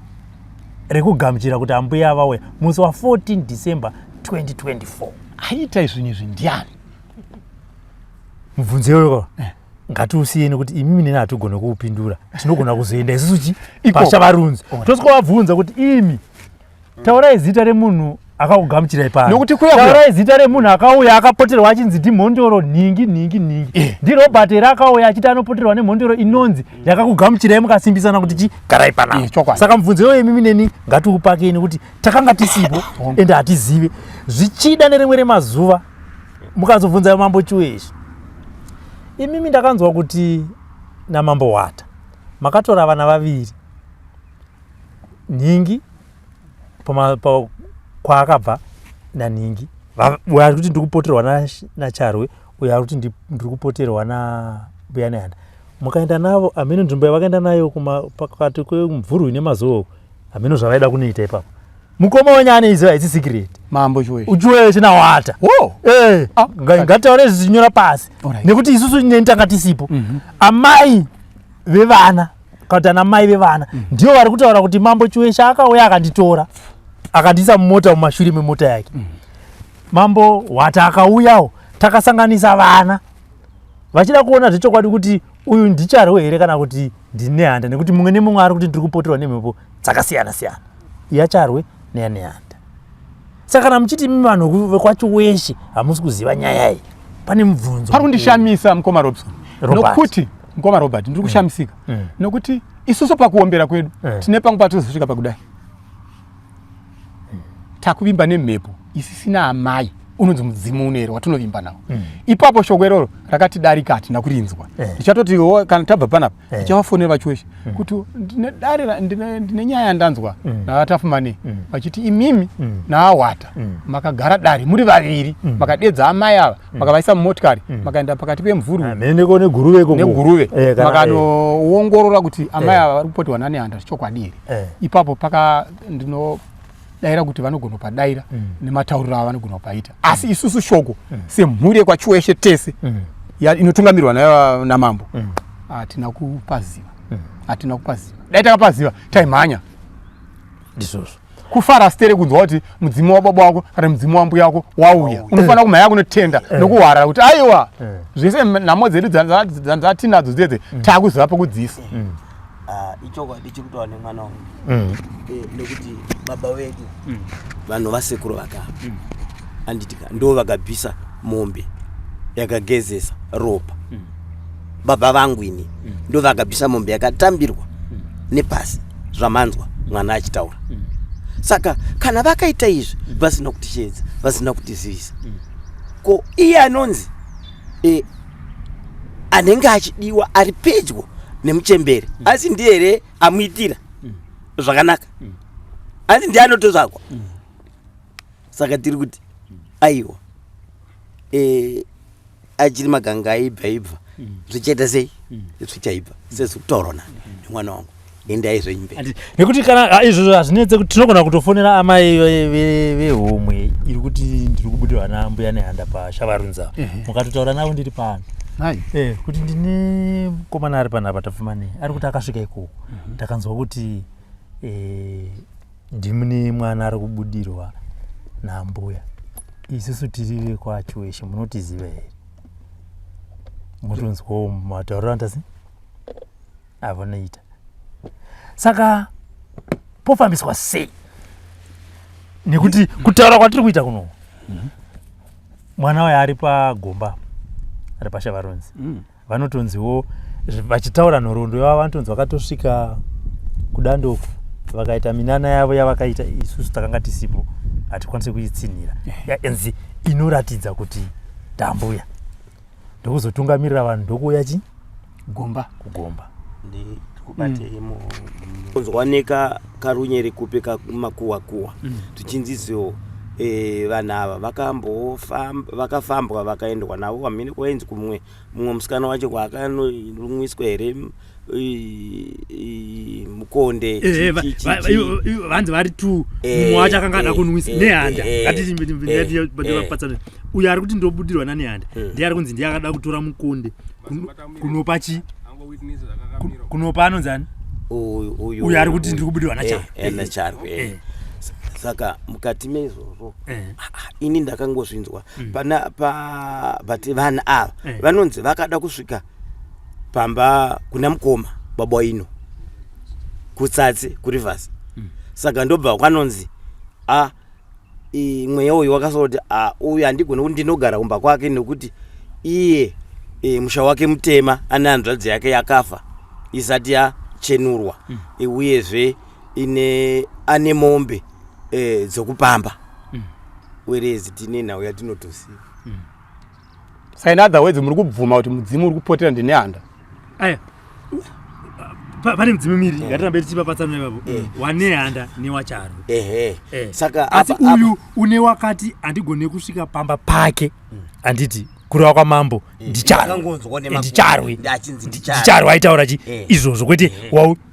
rekugamuchira kuti ambuya vauya musi wa14 December 2024. Aita izvinhu izvi ndiani? Mubvunzo iyoyo. Ngatiusiyeni kuti imimi neni hatigone kuupindura, tinogona kuzoenda isusu chi Ikoko. pashavarunzi tosvika kuti imi taurai zita remunhu akakugamuchirai pano. Nokuti kuya kuya- Taurai zita remunhu akauya akapoterwa achinzi ndimhondoro nhingi nhingi nhingi. NdiRobert here akauya achiti anopoterwa nemhondoro inonzi yakakugamuchirai mukasimbisana kuti chi garai panapa. Chokwadi. Saka mubvunzo iyoyo imimi neni ngatiupakei nekuti takanga tisipo ende hatizive. Zvichida nerimwe remazuva mukazobvunza Mambo Chiweshe, imimi ndakanzwa kuti naMambo Hwata makatora vana vaviri nhingi kwaakabva nanhingi, uyo ari kuti ndiri kupoterwa naCharwe, uyo ari kuti ndiri kupoterwa naMbuya Nehanda. Mukaenda navo hameno nzvimbo yavakaenda nayo pakati kwemvurwi nemazuva, hameno zvavaida kunoita ipapo. Mukoma wenyu anoiziva its secret. Mambo Chiweshe. Uchiweshe naHwata. Wo. Eh, ngataure zvichinyora pasi. Nekuti isusu neni tanga tisipo. Amai vevana kana kuti ana mai vevana ndivo vari kutaura kuti Mambo Chiweshe akauya akanditora akandiisa mumota, mumashure memota yake. Mambo Hwata akauyawo, takasanganisa vana vachida kuona zvechokwadi kuti uyu ndiCharwe here kana kuti ndiNehanda, nekuti mumwe nemumwe ari kuti ndiri kupoterwa nemhepo dzakasiyana siyana, yaCharwe neyaNehanda. Saka kana muchiti imi vanhu vekwaChiweshe hamusi kuziva nyaya iyi, pane mubvunzo. Pari kundishamisa, mukoma Robson. Robert. Nokuti mukoma Robert, ndiri kushamisika nokuti isusu pakuombera kwedu tine pamwe patozosvika pakudai takuvimba nemhepo isisina amai, unonzi mudzimu unoera watinovimba nawo. Ipapo shoko iroro rakatidarika, hatina kurinzwa. Ndichatoti kana tabva panapa ndichavafonera vaChiweshe kuti ndine dare ndine nyaya yandanzwa navaTafumanei vachiti imimi naAhwata makagara dare muri vaviri, makadedza amai ava, makavaisa mumotikari, makaenda pakati pemvurwi Mheneko neGuruve ikoko. neGuruve, Kana, makanoongorora kuti amai ava vari kupoterwa naNehanda chokwadi here. Ipapo paka ndinodaira kuti vanogona kupadaira nematauriro avo vanogona kupaita, asi isusu shoko semhuri yekwaChiweshe tese inotungamirwa namambo hatina kupaziva, hatina kupaziva. Dai takapaziva taimhanya. Ndizvozvo. Kufara sitere kunzwa kuti mudzimu wababa wako kana mudzimu wambuya wako wauya, unofanira kumhanya kunotenda nokuhwarara kuti aiwa, zvese nhamo dzedu dzatinadzo dzedze taakuziva pokudzisa. Ah, ichokwadi chiri kutaura nemwana wangu. Nekuti baba vedu vanhu vasekuru vakafa, anditika ndo vakabvisa mombe yakagezesa ropa. Baba vangu ini ndo vakabvisa mombe yakatambirwa nepasi, zvamanzwa mwana achitaura. Saka kana vakaita izvi vasina kutisheedza, vasina kutizivisa, ko iye anonzi anenge achidiwa ari pedyo nemuchembere, asi ndiye here amuitira zvakanaka? Asi ndiye anotozvakwa. Saka tiri kuti aiwa, achiri maganga aibva ibva, zvichaita sei? Zvichaibva sezvikutaurwa nemwana wangu. Endai zvenyu mberi. Nekuti kana izvozvo hazvinetse kuti tinogona kutofonera amai vehomwe iri kuti ndiri kubudirwa nambuya Nehanda paShavarunza, mukatotaura navo ndiri pano. Hai. Kuti ndine mukomana ari panapa, Tapfumanei, ari kuti akasvika ikoko, ndakanzwa kuti ndimune mwana ari kubudirwa nambuya, isusu tiri vekwaChiweshe, munotiziva here? Motonzwawo matauriro anotasi avanoita. Saka pofambiswa sei? Nekuti kutaura kwatiri kuita kuno, mwana uyo ari pagomba, ari paShavaronzi, vanotonziwo vachitaura nhoroondo yavo, vanotonzi vakatosvika kuDandoku vakaita minana yavo yavakaita. Isusu takanga tisipo, hatikwanisi kuitsinhira. Yaenzi inoratidza kuti ndambuya, ndokuzotungamirira vanhu, ndokuuya chi Gomba. Kugomba. Ndikubatei kunzwaneka karunyere kupe kamakuwa kuwa tuchinzidziwo. Vanhu ava vakambofamba, vakafambwa, vakaendwa navo hamene kwainzi kumwe mumwe musikana wacho kwaakanonwiswa here mukonde. Vanzi vari two, mumwe wacho akanga ada kunwisa Nehanda. Ngatipatsanure, uyo ari kuti ndobudirwa naNehanda ndiye ari kunzi ndiye akada kutora mukonde kunopa chi kunopa anonzi ani? Uyu. Uyo ari kuti ndiri kubudirwa naCharwe. NaCharwe. Saka mukati meizvozvo, ini ndakangozvinzwa pana pa but vanhu ava vanonzi vakada kusvika. Pamba kuna mukoma baba waino kutsatsi kurivers. Saka ndobva kwanonzi a mweya uyu wakasora kuti a uyu handigoni kuti ndinogara kumba kwake nekuti iye e, musha wake mutema, ane hanzvadzi yake yakafa isati yachenurwa. Uyezve ine ane mombe dzokupamba. Werezi tine nhau yatinotoziva. Saka in other words, muri kubvuma kuti mudzimu uri kupotera ndiNehanda? Aya, pane midzimu miri, ngatirambe tichipapatsanura ipapo. WaNehanda newaCharwe. Ehe. Saka asi uyu une wakati handigone kusvika pamba pake, handiti kureva kwamambo ndiCharwe. Ndakangonzwa nemakuhwa. Ndicharwe. Achinzi ndiCharwe. Ndicharwe aitaura chi izvozvo, kwete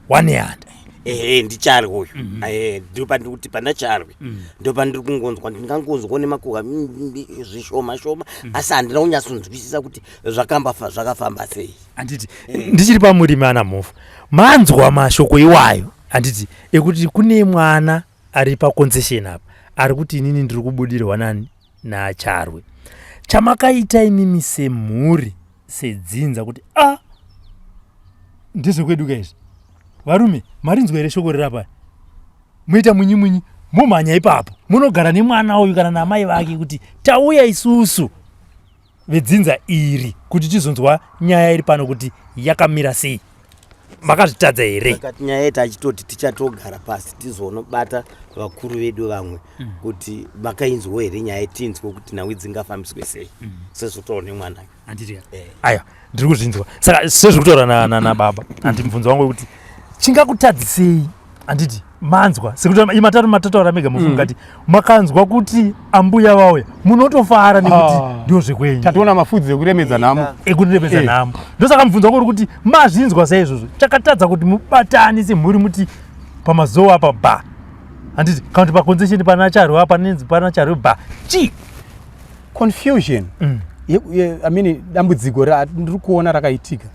waNehanda. Ehe, ndiCharwe uyu. Ehe, ndo pandiri kuti pana Charwe, ndo pandiri kungonzwa, ndingangonzwa nemakuhwa zvishoma shoma, asi handina kunyatsonzwisisa kuti zvakafamba sei. Handiti ndichiri pamurimi, ana Mhofu, manzwa mashoko iwayo, handiti, ekuti kune mwana ari paconcession apa ari kuti inini ndiri kubudirwa nani? NaCharwe. Chamakaita imimi semhuri, sedzinza, kuti a ndezvekwedu ka izvi, varume, marinzwa here shoko rirapa? Muita munyi munyi, momhanya ipapo, munogara nemwana uyu kana namai vake kuti tauya isusu vedzinza iri kuti tizonzwa nyaya iri pano kuti yakamira sei. Makazvitadza here? Saka nyaya yetu achitoti tichatogara pasi tizonobata vakuru vedu vamwe kuti makainzwawo here nyaya, tinzwe kuti nhau dzingafambiswe sei, sezvotaura nemwana. Handiti? Aya, ndiri kuzvinzwa. Saka sezviri kutaura nababa, handi mubvunzo wangu wekuti chingakutadzisei, handiti manzwa sekuti imatatu matataura mega mufunga kuti makanzwa kuti ambuya vauya, munotofara nekuti Ah. ndo zvekwenyu. Tatoona mafudzi ekuremedza nhamo. Ekuremedza nhamo. Ndosaka mubvunzo wangu uri kuti mazvinzwa saizvozvo, chakatadza kuti mubatane semhuri muti pamazowo apa ba, handiti, kana kuti paconcession pana Charwe apa nenzi pana Charwe ba, chii? Confusion. I mean, dambudziko ndiri kuona rakaitika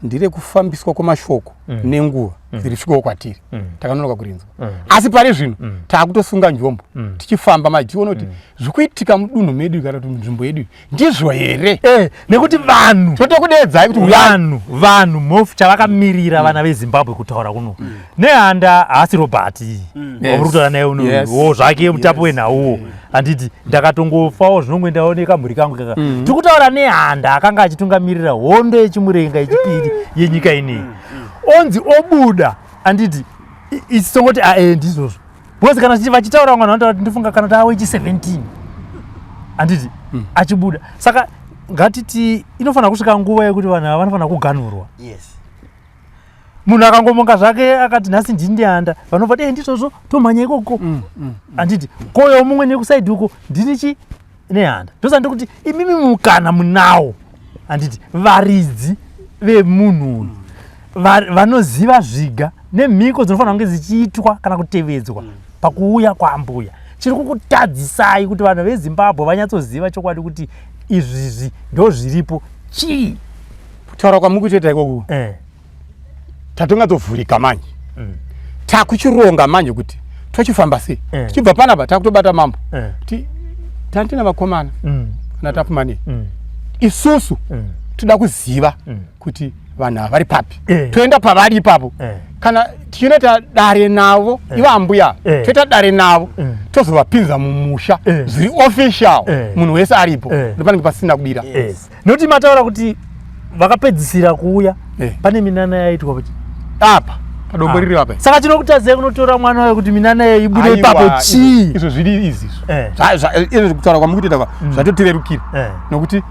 nderekufambiswa kwemashoko nenguva dzirisvikawo kwatiri. Takanonoka kurinzwa, asi pari zvino taakutosunga njombo, tichifamba manje tione kuti zvikuitika mudunhu medu kana kuti munzvimbo yedu ndizvo here. Nekuti vanhu Totokudedzai kuti uyai. Vanhu Mhofu, chavakamirira vana veZimbabwe kutaura kuno, Nehanda haasi Robert wamuri kutaura naye uno wo zvake mutapi wenhauwo, handiti? Ndakatongofawo zvinongoendawo nekamhuri kangu kaka. Tiri kutaura Nehanda akanga achitungamirira hondo yechimurenga yechipiri yenyika ineyi, onzi obuda, handiti? Isitongoti ae ndizvozvo, because kana vachitaura vamwe vanhu vanotaura kuti ndifunga kana tawe chi17, handiti, achibuda. Saka ngatiti inofanira kusvika nguva yekuti vanhu ava vanofanira kuganurwa. Munhu akangomonga zvake akati nhasi ndini Nehanda, vanobva ti ndizvozvo, tomhanya ikoko, handiti? Koyo mumwe nekusaidi uko, ndini chi Nehanda. Ndosaka ndikuti imimi mukana munawo, handiti, varidzi vemunhu uyu vanoziva zviga nemhiko dzinofanira kunge dzichiitwa kana kutevedzwa pakuuya kwaambuya. Chiri kukutadzisai kuti vanhu veZimbabwe vanyatsoziva chokwadi kuti izvizvi ndo zviripo chii? Kutaura kwamuri kutoita ikoko, tatongatovhurika manje. Takuchironga manje kuti tochifamba sei. Tichibva panapa takutobata mambo. Tantina vakomana kana Tafumanei, isusu toda kuziva kuti vanhu ava vari papi. Toenda pavari ipapo. Kana tichinoita dare navo ivo ambuya, toita dare navo, tozovapinza mumusha zviri official, munhu wese aripo. Ndopanenge pasina kubira. Yes. Nokuti mataura kuti vakapedzisira kuuya pane minana yaitwa kuti apa padombo riri apa. Saka chinokutadzai kunotora mwana wayo kuti minana yayo ibude Aiwa, ipapo chii? Izvo zviri izvi. Izvo Izvo kutaura kwamukutoita kwa zvatotirerukira, nokuti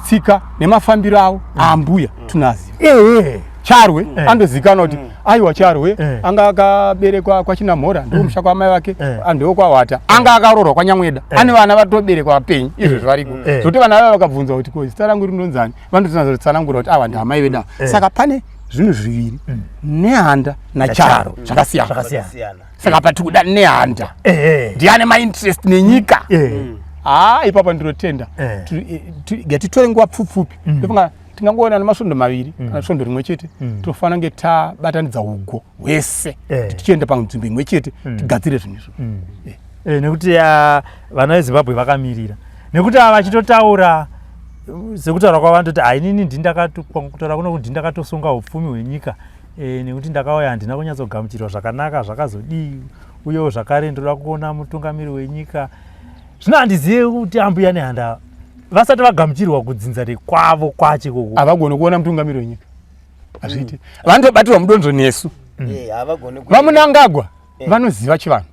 tsika nemafambiro avo ambuya tunaziva. Charwe andozikanwa kuti aiwa, Charwe anga akaberekwa kwaChinamhora, ndiko musha kwamai vake. Ndiko kwaHwata, anga akaroorwa kwaNyamweda, ane vana vatoberekwa vapenyu izvo variko. Zvokuti vana vava vakabvunzwa kuti ko zita rangu rinonzani, vanotozotsanangura kuti awa ndaamai vedu ava. Saka pane zvinhu zviviri, Nehanda naCharwe, zvakasiyana. Zvakasiyana. Siyana. Saka patikuda Nehanda, ndiane mainterest nenyika. Ha, ipapo ndinotenda. Ngatitore nguva pfupfupi. Ndofunga tingangoona nemasvondo 2 kana svondo rimwe chete, tofanira kunge tabatanidza ugo hwese, tichienda panzvimbo imwe chete, tigadzire zvinhu izvo. Nekuti vana veZimbabwe vakamirira, nekuti ava vachitotaura. Sekutaura kwavanototi hainini ndindakakutaura kuno kuti ndindakatosunga upfumi hwenyika e, nekuti ndakauya handina kunyatsogamuchirwa zvakanaka, zvakazodii, uyewo zvakare ndoda kuona mutungamiri wenyika. Zvino handizive kuti Ambuya Nehanda vasati vagamuchirwa kudzinza rekwavo kwacho ikoko havagoni kuona mutungamiri wenyika, hazviiti. Vanotobatirwa mudonzvo nesu. Havagoni VaMunangagwa vanoziva chivanhu,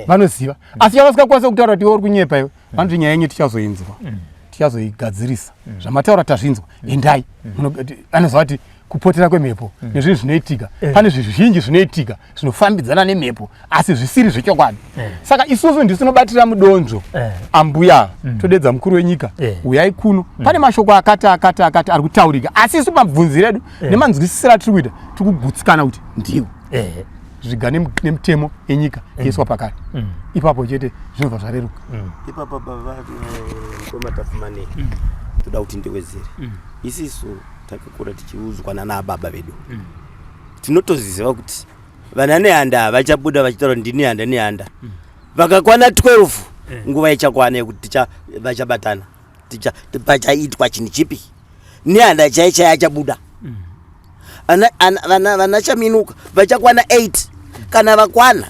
vanoziva, asi chavasingakwanisa kutaura kuti iwe uri kunyepa iwe. Vanoti nyaya yenyu tichazoinzwa, tichazoigadzirisa, zvamataura tazvinzwa, endai. Anoziva kuti kupotera kwemhepo nezvinhu zvinoitika, pane zvinhu zvizhinji zvinoitika zvinofambidzana nemhepo asi zvisiri zvechokwadi. Saka isusu ndisu tinobatira mudonzvo ambuya, todedza mukuru wenyika, uyai kuno, pane mashoko akati akati akati ari kutaurika, asi isu pamabvunziro edu nemanzwisisiro atiri kuita tiri kugutsikana kuti ndiwo zviga nemitemo yenyika yaiswa pakati ipapo chete, zvinobva zvareruka. Ipapa baba mukoma Tapfumanei, toda kuti ndiwedzere. Isisu takakura tichiudzwa nana baba vedu, tinotoziziva kuti vana Nehanda vachabuda vachitaura kuti ndini Nehanda, Nehanda vakakwana 12. Nguva ichakwana yekuti vachabatana, pachaitwa chinhu chipi, Nehanda chai chai achabuda. Vana Chaminuka vachakwana 8. Kana vakwana,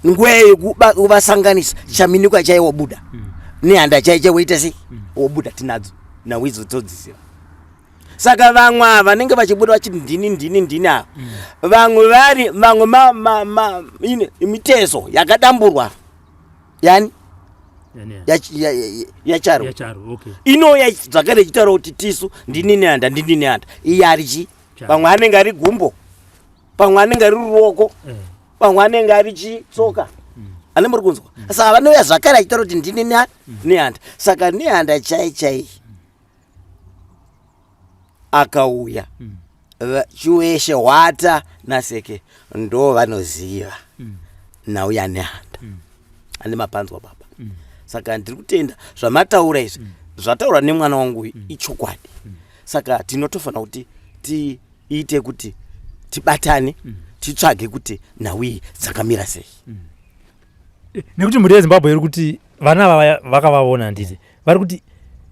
nguva yekuvasanganisa, Chaminuka chai wobuda, Nehanda chai chai woita sei, wobuda. Tinadzo nhau idzo, todziziva. Saka vamwe ava vanenge vachibuda vachiti ndini, ndini, ndini ava, vamwe vari vamwe mitezo yakadamburwa yani yaCharwe inouya zvakare ichitaura kuti tisu ndini Nehanda, ndini Nehanda. Iye ari chi pamwe anenge ari gumbo, pamwe anenge ari ruoko, pamwe anenge ari chitsoka, ane muri kunzwa. Saka vanouya zvakare achitaura kuti ndini Nehanda. Saka Nehanda chai chai akauya, Chiweshe, Hwata naSeke ndo vanoziva nhau yaNehanda. Ane mapanzwa baba. Saka ndiri kutenda zvamataura izvi, zvataurwa nemwana wangu uyu ichokwadi. Saka tinotofanira kuti tiite kuti tibatane, titsvage kuti nhau iyi dzakamira sei. Nekuti mhuri yeZimbabwe iri kuti vana ava vakavaona, handiti vari kuti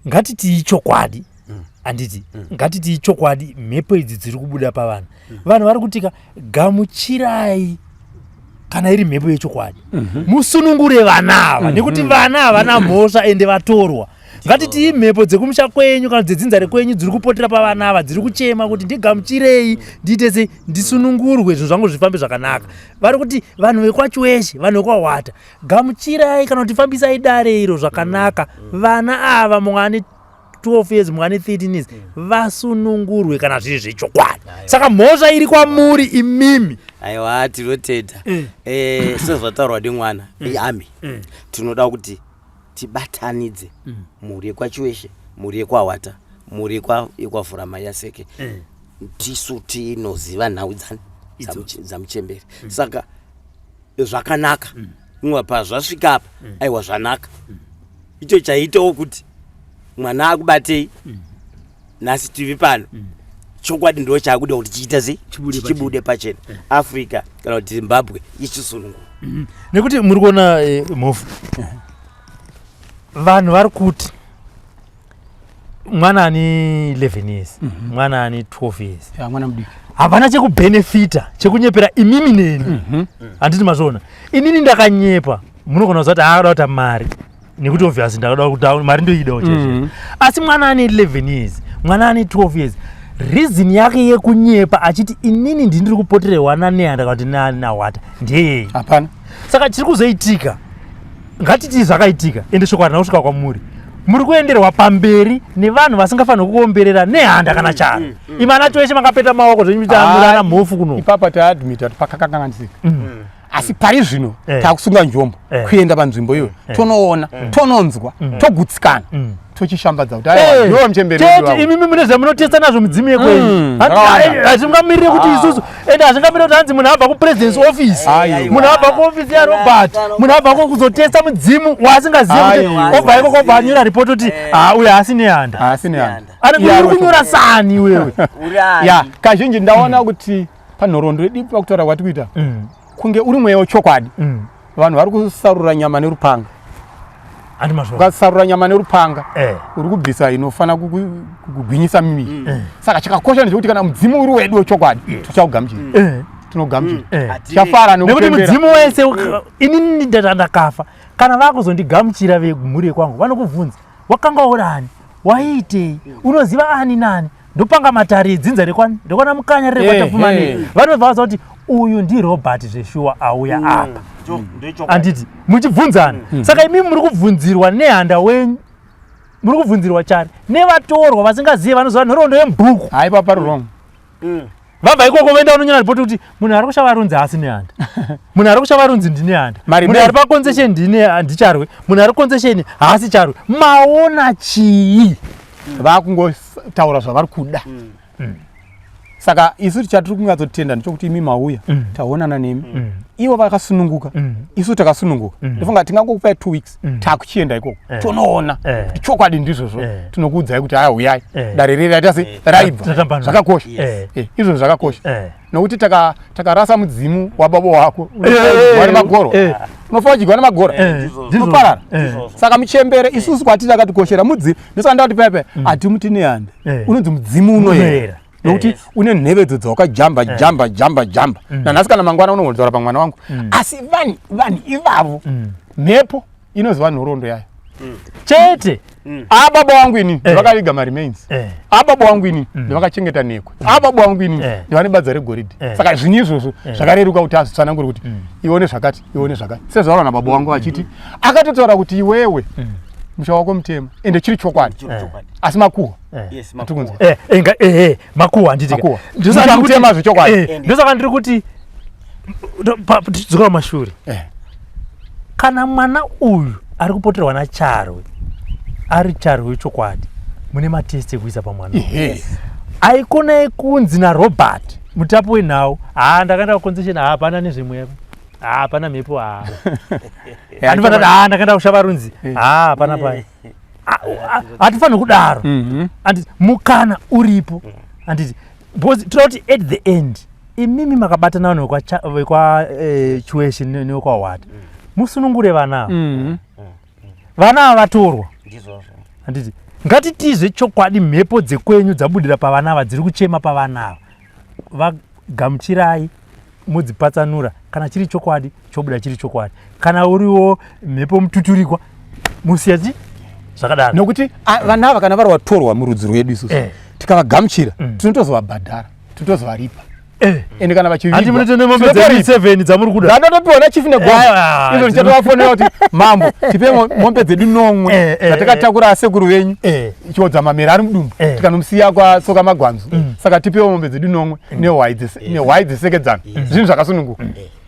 ngatitii chokwadi, handiti ngatitii chokwadi, mhepo idzi dziri kubuda pavanhu. Vanhu vari kutika gamuchirai kana iri mhepo yechokwadi, musunungure vana ava, nekuti vana havana mhosva ende vatorwa. Ngatitii mhepo dzekumusha kwenyu kana dzedzinza rekwenyu dziri kupotera pavana ava, dziri kuchema kuti ndigamuchirei, ndiite sei, ndisunungurwe, zvinhu zvangu zvifambe zvakanaka. Vari kuti vanhu vekwaChiweshe, vanhu vekwaHwata, gamuchirai kana kuti fambisai dare iro zvakanaka, vana ava, mumwe ane 12 years, mumwe ane 13 years, vasunungurwe kana zviri zvechokwadi. Saka mhosva iri kwamuri imimi. Aiwa, tinotenda. Sezvataurwa nemwana iami, tinoda kuti tibatanidze mhuri yekwaChiweshe, mhuri yekwaHwata, mhuri yekwaVhuramai yaSeke. Tisu tinoziva nhau dzani dzamuchemberi. Saka zvakanaka imwe pazvasvika apa. Aiwa, zvanaka. Icho chaitawo kuti mwana akubatei nhasi tiri pano, chokwadi ndo chaakuda kuti chiita sei, chibude pachena, Africa kana kuti Zimbabwe ichisunungura. Nekuti muri kuona mhofu, vanhu vari kuti mwana ane 11 years, mwana ane 12 years, Ya, mwana mudiki. Havana chekubhenefita chekunyepera imimi neni, handiti mazviona? Inini ndakanyepa, munogona kuziva kuti akada kuita mari, nekuti obviously ndakada kuti mari ndoidawo chaizvo. Asi mwana ane 11 years, mwana ane 12 years, reason yake yekunyepa achiti inini ndindiri kupotererwa naNehanda kana kuti naHwata ndeyei? Hapana. Saka chiri kuzoitika, ngatiti zvakaitika, ende shoko harina kusvika kwamuri, muri kuenderwa pamberi nevanhu vasingafaniri kuomberera Nehanda kana Charo. Imi ana Chiweshe makapeta maoko zvenyu muchiamurana mhofu kuno. Ipapa taadmita kuti pakakanganisika, asi pari zvino takusunga njombo kuenda panzvimbo iyoyo, tonoona, tononzwa, togutsikana, tochishambadza kuti aiwa, ndiwo muchemberi wedu Tete avo. Imimi mune zvamunotesta nazvo midzimu yekwenyu. Zvakawanda. Hazvingamirire kuti isusu, ende hazvingamirire kuti hanzi munhu abva kupresident's office, Aiwa. munhu abva kuofisi yaRobert, munhu abva kuzotesta mudzimu waasingazivi kuti Aiwa. obva ikoko obva anyora ripoti kuti ha, uyu haasi Nehanda. Haasi Nehanda. Uri kunyora sani iwewe? Ya, kazhinji ndaona kuti panhoroondo yedu pakutaura kwati kuita kunge uri mweya wechokwadi, vanhu vari kusarura nyama nerupanga. Ukasarura nyama nerupanga eh. uri kubvisa inofana kugwinyisa miviri mm. eh. Saka chakakosha ndechekuti kana mudzimu uri wedu wechokwadi mm. tichaugamuchira mm. Tinogamuchira tichafara nekuti mudzimu wese inini ndakafa kana vakuzondigamuchira vemhuri yekwangu vanokubvunza wakanga uri ani waiitei unoziva ani nani ndopanga matare edzinza rekwana mukanya rekwatapfumane vanobva vaziva kuti uyu ndirobert zveshuwa auya mm. apa handiti muchibvunzana mm. Saka imimi muri kubvunzirwa nehanda wenyu muri kubvunzirwa chari nevatorwa vasingazive vanoziva nhoroondo yemubhuku haipa pari wrong mm. Vabva ikoko voenda vanonyora ripoti kuti munhu ari kushava runzi haasi nehanda munhu ari kushava runzi ndine handa munhu ari paconcession ndine ndicharwe munhu ari concession haasi charwe maona chii vakungotaura zvavari kuda mm. Mm. Saka isu chatiri kunyatsotenda ndechokuti imi mauya mm. taonana nemi mm. Ivo vakasununguka mm. Isu takasununguka mm. Ndofunga tingangokupai 2 weeks mm. Takuchienda ikoko eh. Tonoona eh. Kuti chokwadi ndizvozvo eh. Tinokuudzai kuti aya huyai eh. Dare reri raita se eh. Raibva zvakakosha yes. Eh. Izvozvo zvakakosha eh. Nokuti takarasa mudzimu wababa wako vari magorwa eh. Unofa uchidyiwa nemagora eh. Unoparara eh. Saka muchembere isusu kwatiri akatikoshera mudzimu ndosaka ndakati pepe hatimuti nehanda unonzi mudzimu unoyera nokuti yes. Une nhevedzo dzawakajamba yeah. Jamba jamba jamba mm. Nanhasi kana mangwana unogotaura pamwana wangu mm. Asi vanhu ivavo mhepo inoziva nhoroondo yayo mm. Chete mm. Ababa wangu ini eh. Ndivakaviga maremains eh. Ababa wangu ini mm. Ndivakachengeta nekwe mm. Ababa wangu ini eh. Ndivane badza regoridhe eh. Saka zvinhu izvozvo eh. Zvakareruka kuti azvitsanangure kuti mm. Ione zvakati ione zvakati sezvaura nababa wangu vachiti mm. Akatotaura kuti iwewe mm. Musha wako mutema ende chiri chokwadi eh. Asi makuhwa eh. Eh, makuhwa handiti ndosaka zvechokwadi ndosaka ndiri kuti tichidzoka kumashure kana mwana uyu ari kupoterwa nacharwe ari charwe wechokwadi mune matest ekuisa pamwana aikona ekunzi narobert mutapi wenhau haa ndakaenda kuconcession haa hapana nezvemweya haa hapana mhepo haa handifanira haa ndakaenda kushava runzi haa hapana paya hatifaniri kudaro mhm. Anditi mukana uripo anditi because toda kuti at the end imimi makabatana vanhu vekwachiweshe eh, nevekwahwata mm. Musunungure vana ava mhm. Vana ava vatorwa handiti ngatitizve chokwadi mhepo dzekwenyu dzabudira pavana ava dziri kuchema pavana ava vagamuchirai modzipatsanura kana chiri chokwadi chobuda chiri chokwadi kana uriwo mhepo mututurikwa musiya chi zvakadaro nokuti vana ava kana vari vatorwa murudzi rwedu isusu eh. Tikavagamuchira mm. Tinotozovabhadhara tinotozovaripa eh. Ende kana vachivigwa mombe dzedu 7 dzamuri kuda dzatotopiwa nachief negomo eh, izvo ndichatovafonera kuti mambo tipe mombe dzedu nomwe dzatakatakura asekuru venyu chiodza mamera ari mudumbu tikanomusiya kwatsoka magwanzu mm. Saka tipewo mombe dzedu nomwe mm. Nehwai dzesekedzano mm. Zvinhu zvakasununguka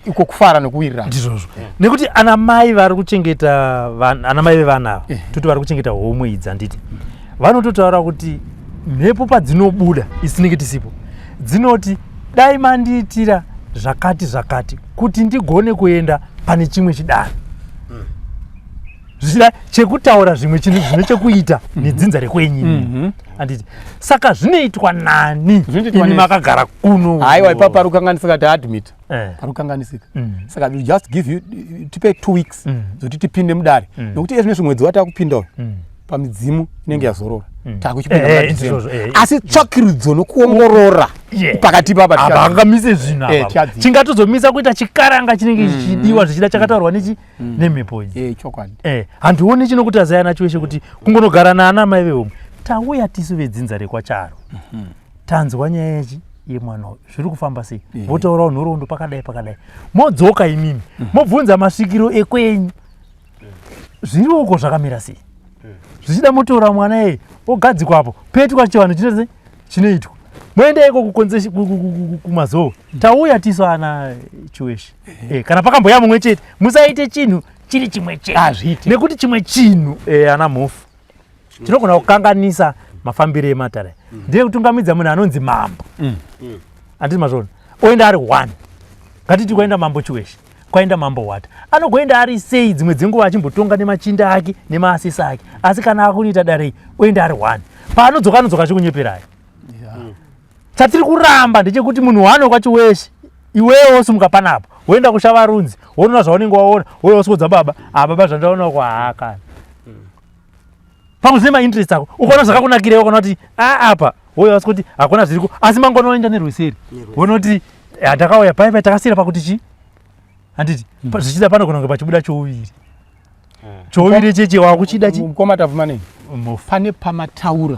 iko kufara nokuwirirana ndizvozvo nekuti ana mai vari kuchengeta ana mai vevana ava toti vari kuchengeta homwe idzi handiti vanototaura kuti mhepo padzinobuda isu tinenge tisipo dzinoti dai mandiitira zvakati zvakati kuti ndigone kuenda pane chimwe chidanho zvichida chekutaura zvimwe chinhu zvine chekuita nedzinza rekwenyu mhm. Handiti saka zvinoitwa nani imi makagara kuno haiwa ipapo pari kukanganisika taadmit eh. Pari kukanganisika mm. Saka we just give you tipe 2 weeks mm. Zokuti tipinde mudare mm. Nokuti ezvinezvi mwedzi watakupinda uyu pamidzimu inenge yazorora takuchipinda eh, eh, asi tsvakiridzo nokuongorora pakati papa apangamise zvinhu apa chingatozomisa kuita chikaranga chinenge chichidiwa zvichida chakataurwa nechi nemhepo idzi eh, chokwadi eh, handioni chinokuti azayana chiweshe kuti kungonogara naana mai vehomwe tauya tisu vedzinza rekwacharo mm -hmm. Tanzwa nyaya yechi yemwana uyu zviri kufamba sei yeah. Votaurawo nhoroondo pakadai pakadai modzoka imimi mm -hmm. Mobvunza masvikiro ekwenyu zviri uko zvakamira sei zvichida motora mwana eye ogadzikwapo petwa chivanhu chinoita chinoitwa moenda iko kumazoo tauya tisu ana chiweshe eh, kana pakamboya mumwe chete musaite chinhu chiri chimwe chete nekuti chimwe chinhu eh, ana mhofu chinogona kukanganisa mafambiro ematare mm. Ndiye kutungamidza munhu anonzi mambo mm. Handiti mazvona oenda ari one ngatiti kwaenda mambo chiweshe kwaenda mambo wata anogoenda ari sei dzimwe dzenguva achimbotonga nemachinda ake nemaasisa ake asi kana akunoita darei oenda ari one paanodzoka anodzoka achikunyeperai yeah. Chatiri kuramba ndechekuti munhu one kwachiweshe iwewe wosimuka panapo woenda kushavarunzi wonoona zvaunenge waona wouya wosikodza baba ah baba zvandaona uko haakana. Pamwe zvine mainterest ako, ukaona zvakakunakira ukaona kuti a apa wouya wasi kuti hakuna zviriko, asi mangwana unoenda nerweseri wonoti ndakauya pai pai takasiyira pakuti chii, handiti? Zvichida panogona kunge pachibuda chouviri, chouviri cheche wakuchida chi. Mukoma Tapfumanei, pane pamataura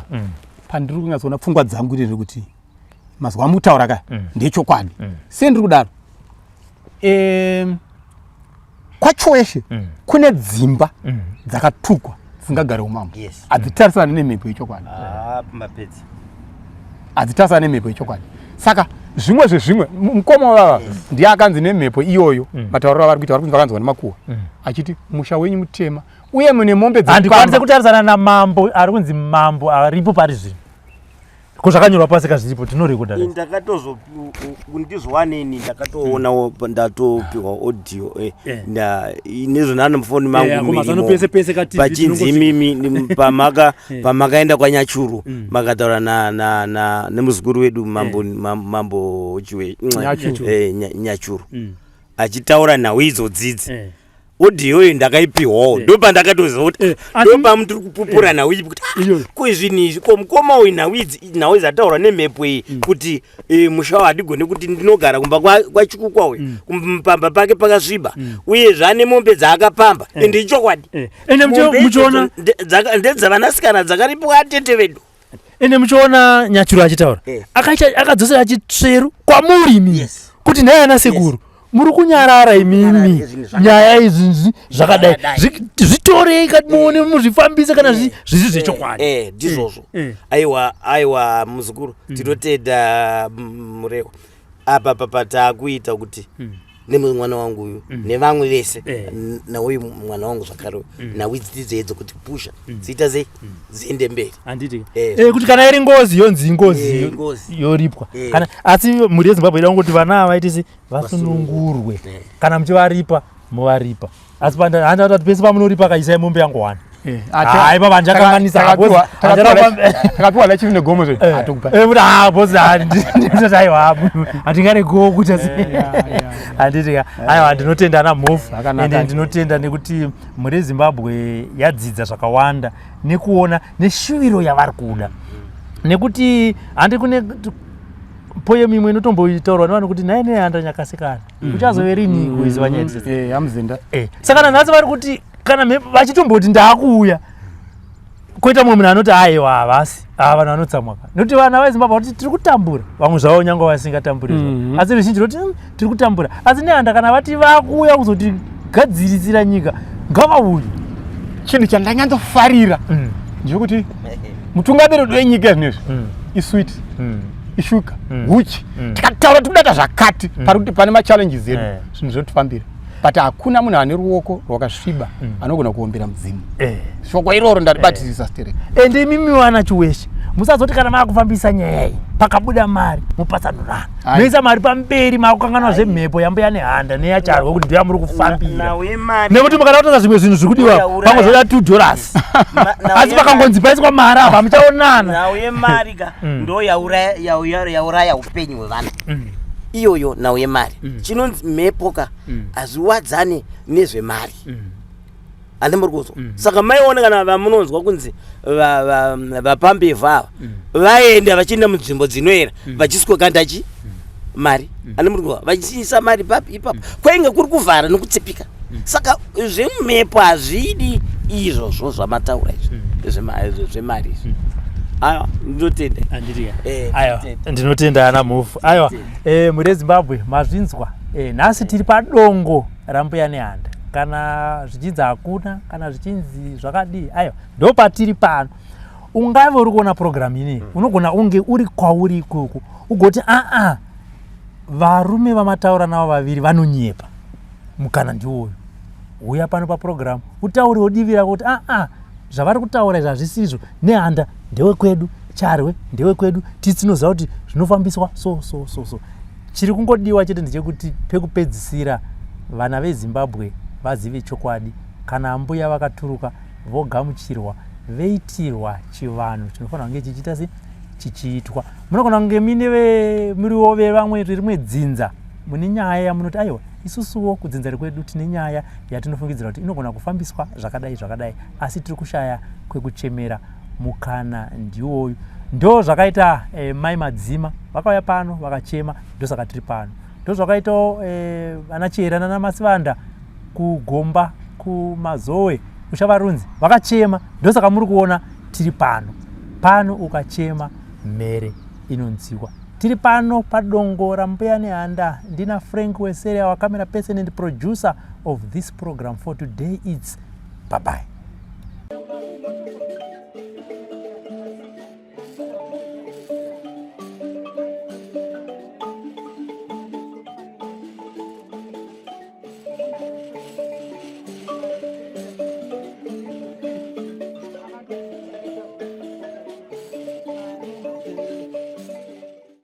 pandiri kunyatsoona pfungwa dzangu iri rekuti mazuva amutaura ka ndechokwadi. Sendiri kudaro, kwaChiweshe kune dzimba dzakatukwa dzisingagare umambo. Hadzitarisani nemhepo yechokwadi. Ah, mapedzi. Hadzitarisani nemhepo yechokwadi. Saka zvimwe zvezvimwe, mukoma vava ndiye akanzi nemhepo iyoyo. Matauriro avari kuita, vari kunzi vakanzwa nemakuhwa achiti musha wenyu mutema uye mune mombe Handikwanise dzekupamba. kutarisana namambo ari kunzi mambo aripo pari zvino, ko zvakanyorwa pasi kazviripo, tinorekodha. Ini ndakatozo ndizwaneni, ndakatoonawo, ndatopiwa audio nezvo mufoni mangu Mazano mirimo. pese pese ka TV. Pachinzi imimi pamakaenda kwaNyachuru makataura nemuzukuru wedu mambo, mambo Nyachuru. Nyachuru achitaura nhau idzodzidzi. Audio iyoyo ndakaipiwawo, ndopandakatoziva kuti ndopamutiri kupupura nhau iyi kuti ah, Iyoyo. ko zvinhu izvi, ko mukoma uyu nhau idzi, nhau idzi ataurwa nemhepo iyi kuti musha hadigone kuti ndinogara kumba kwaChikukwa uyu, pamba pake pakasviba, uyezve ane mombe dzaakapamba, ende ichokwadi. Ende Mombe muchiona idzodzo ndedzavanasikana dzakaripwa atete vedu. Ende muchiona Nyachuru achitaura, akaita akadzosera chitsveru kwamuri imimi kuti nhai ana sekuru, muri kunyarara imimi, Zvinhu zvakadai. Nyaya izvi zvakadai. Zvakadai. Zvitorei kati muone muzvifambise kana zvisi zvechokwadi. Ndizvozvo. Aiwa, aiwa, muzukuru, tinotenda Murewa. Apa papa taakuita kuti nemwe mwana wangu uyu nevamwe vese nauyu mwana wangu zvakare, nhau idzi tidzedzo kuti pusha dziita sei, dziende mberi. Handiti? Eh. Kuti kana iri ngozi yonzi ingozi, Ingozi. yoripwa. Kana asi mhuri yeZimbabwe ida kungoti vana ava vaite se vasunungurwe. Kana muchivaripa, muvaripa, asi handa kuti pese pamunoripa kaisai mombe yangu one. Hayi baba, handichakanganisa. Takapiwa lachiri negomo zve hatokupa. Kuti ha bosi, ndinoti aiwa, hatingaregowo kuita se, handiti ka? Aiwa, ndinotenda ana Mhofu. Zvakanaka. Ende ndinotenda nekuti mhuri yeZimbabwe yadzidza zvakawanda nekuona neshuviro yavari kuda, nekuti handi kune poem imwe inotombotaurwa nevanhu kuti nhai Nehanda nyakasikana, uchazove riniko izi vanyaya. Yamuzinda. Saka nanhasi vari kuti kana vachitomboti ndaakuuya, koita mumwe munhu anoti aiwa, havasi ava vanhu vanotsamwa ka, nekuti vana veZimbabwe vati tiri kutambura. Vamwe zvavo nyange vasingatamburi zvavo, asi ruzhinji roti tiri kutambura. Asi Nehanda kana vati vakuuya kuzotigadzirisira nyika, ngavauye. Chinhu chandanyatsofarira ndechekuti mutungamiri wedu wenyika zvinezvi isweet, ishuga, huchi. Tikataura tikudata zvakati pari kuti pane machallenges edu, zvinhu zvotifambira, but hakuna munhu ane ruoko rwakasviba anogona kuombera mudzimu. Shoko iroro ndaribatisisa stereki. Ende imimi wana Chiweshe, musazoti kana maakufambisa nyaya iyi pakabuda mari mupatsanurana, Ai. noisa mari pamberi, maakukanganwa zvemhepo yambuya Nehanda neyaCharwe kuti ndiyo yamuri kufambira. Nhau yemari Nekuti mukada kutoza zvimwe zvinhu zviri kudiwa, Uya, pamwe zvoda $2, nhau asi pakangonzi paiswa mari apa muchaonana. Nhau yemari ka ndo yauraya upenyu hwevanhu iyoyo, nhau yemari. Chinonzi mhepo ka hazviwadzane nezvemari, handimuri kuzwa? Saka maiona kana vamunonzwa kunzi vapambevhu ava vaenda vachienda munzvimbo dzinoera vachiswekanda chi mari, handimuri kuzwa? Vachiisa mari papi ipapo, kwainge kuri kuvhara nokutsipika. Saka zvemhepo hazvidi izvozvo zvamataura izvi zvemari izvi. Aiwa, ndinotenda. Handiti? Eh, Aiwa. Ndinotenda. Ndinotenda ana Mhofu. Aiwa, mhuri yeZimbabwe, mazvinzwa. Nhasi tiri padongo rambuya Nehanda. Kana zvichinzi hakuna, kana zvichinzi zvakadii, aiwa, ndo patiri pano. Ungave uri kuona purogiramu ineyi, unogona unge uri kwauri ikoko, ugoti aa, varume vamataura navo vaviri vanonyepa. Mukana ndiwoyo, uya pano papurogiramu utaurewo divi rako kuti aa, zvavari kutaura izvi hazvisizvo. Nehanda ndewekwedu, Charwe ndewekwedu, tisi tinoziva kuti zvinofambiswa so so so so. Chiri kungodiwa chete ndechekuti pekupedzisira vana veZimbabwe vazive chokwadi. Kana ambuya vakaturuka, vogamuchirwa, veitirwa chivanhu chinofanira kunge chichiita se chichiitwa. Munogona kunge mine muriwo vevamwe verimwe dzinza mune nyaya yamunoti aiwa. Isusuwo kudzinza rekwedu tine nyaya yatinofungidzira kuti inogona kufambiswa zvakadai zvakadai, asi tiri kushaya kwekuchemera. Mukana ndiwoyu. Ndo zvakaita mai Madzima vakauya pano vakachema, ndosaka tiri pano. Ndozvakaitawo vana Chera nana Masivanda kuGomba, kuMazowe, kuShavarunzi vakachema, ndosaka muri kuona tiri pano. Pano ukachema mhere inonzwikwa. Tiri pano padongo raMbuya Nehanda. Ndina Frank Wesere, our camera person and producer of this program for today. It's bye bye.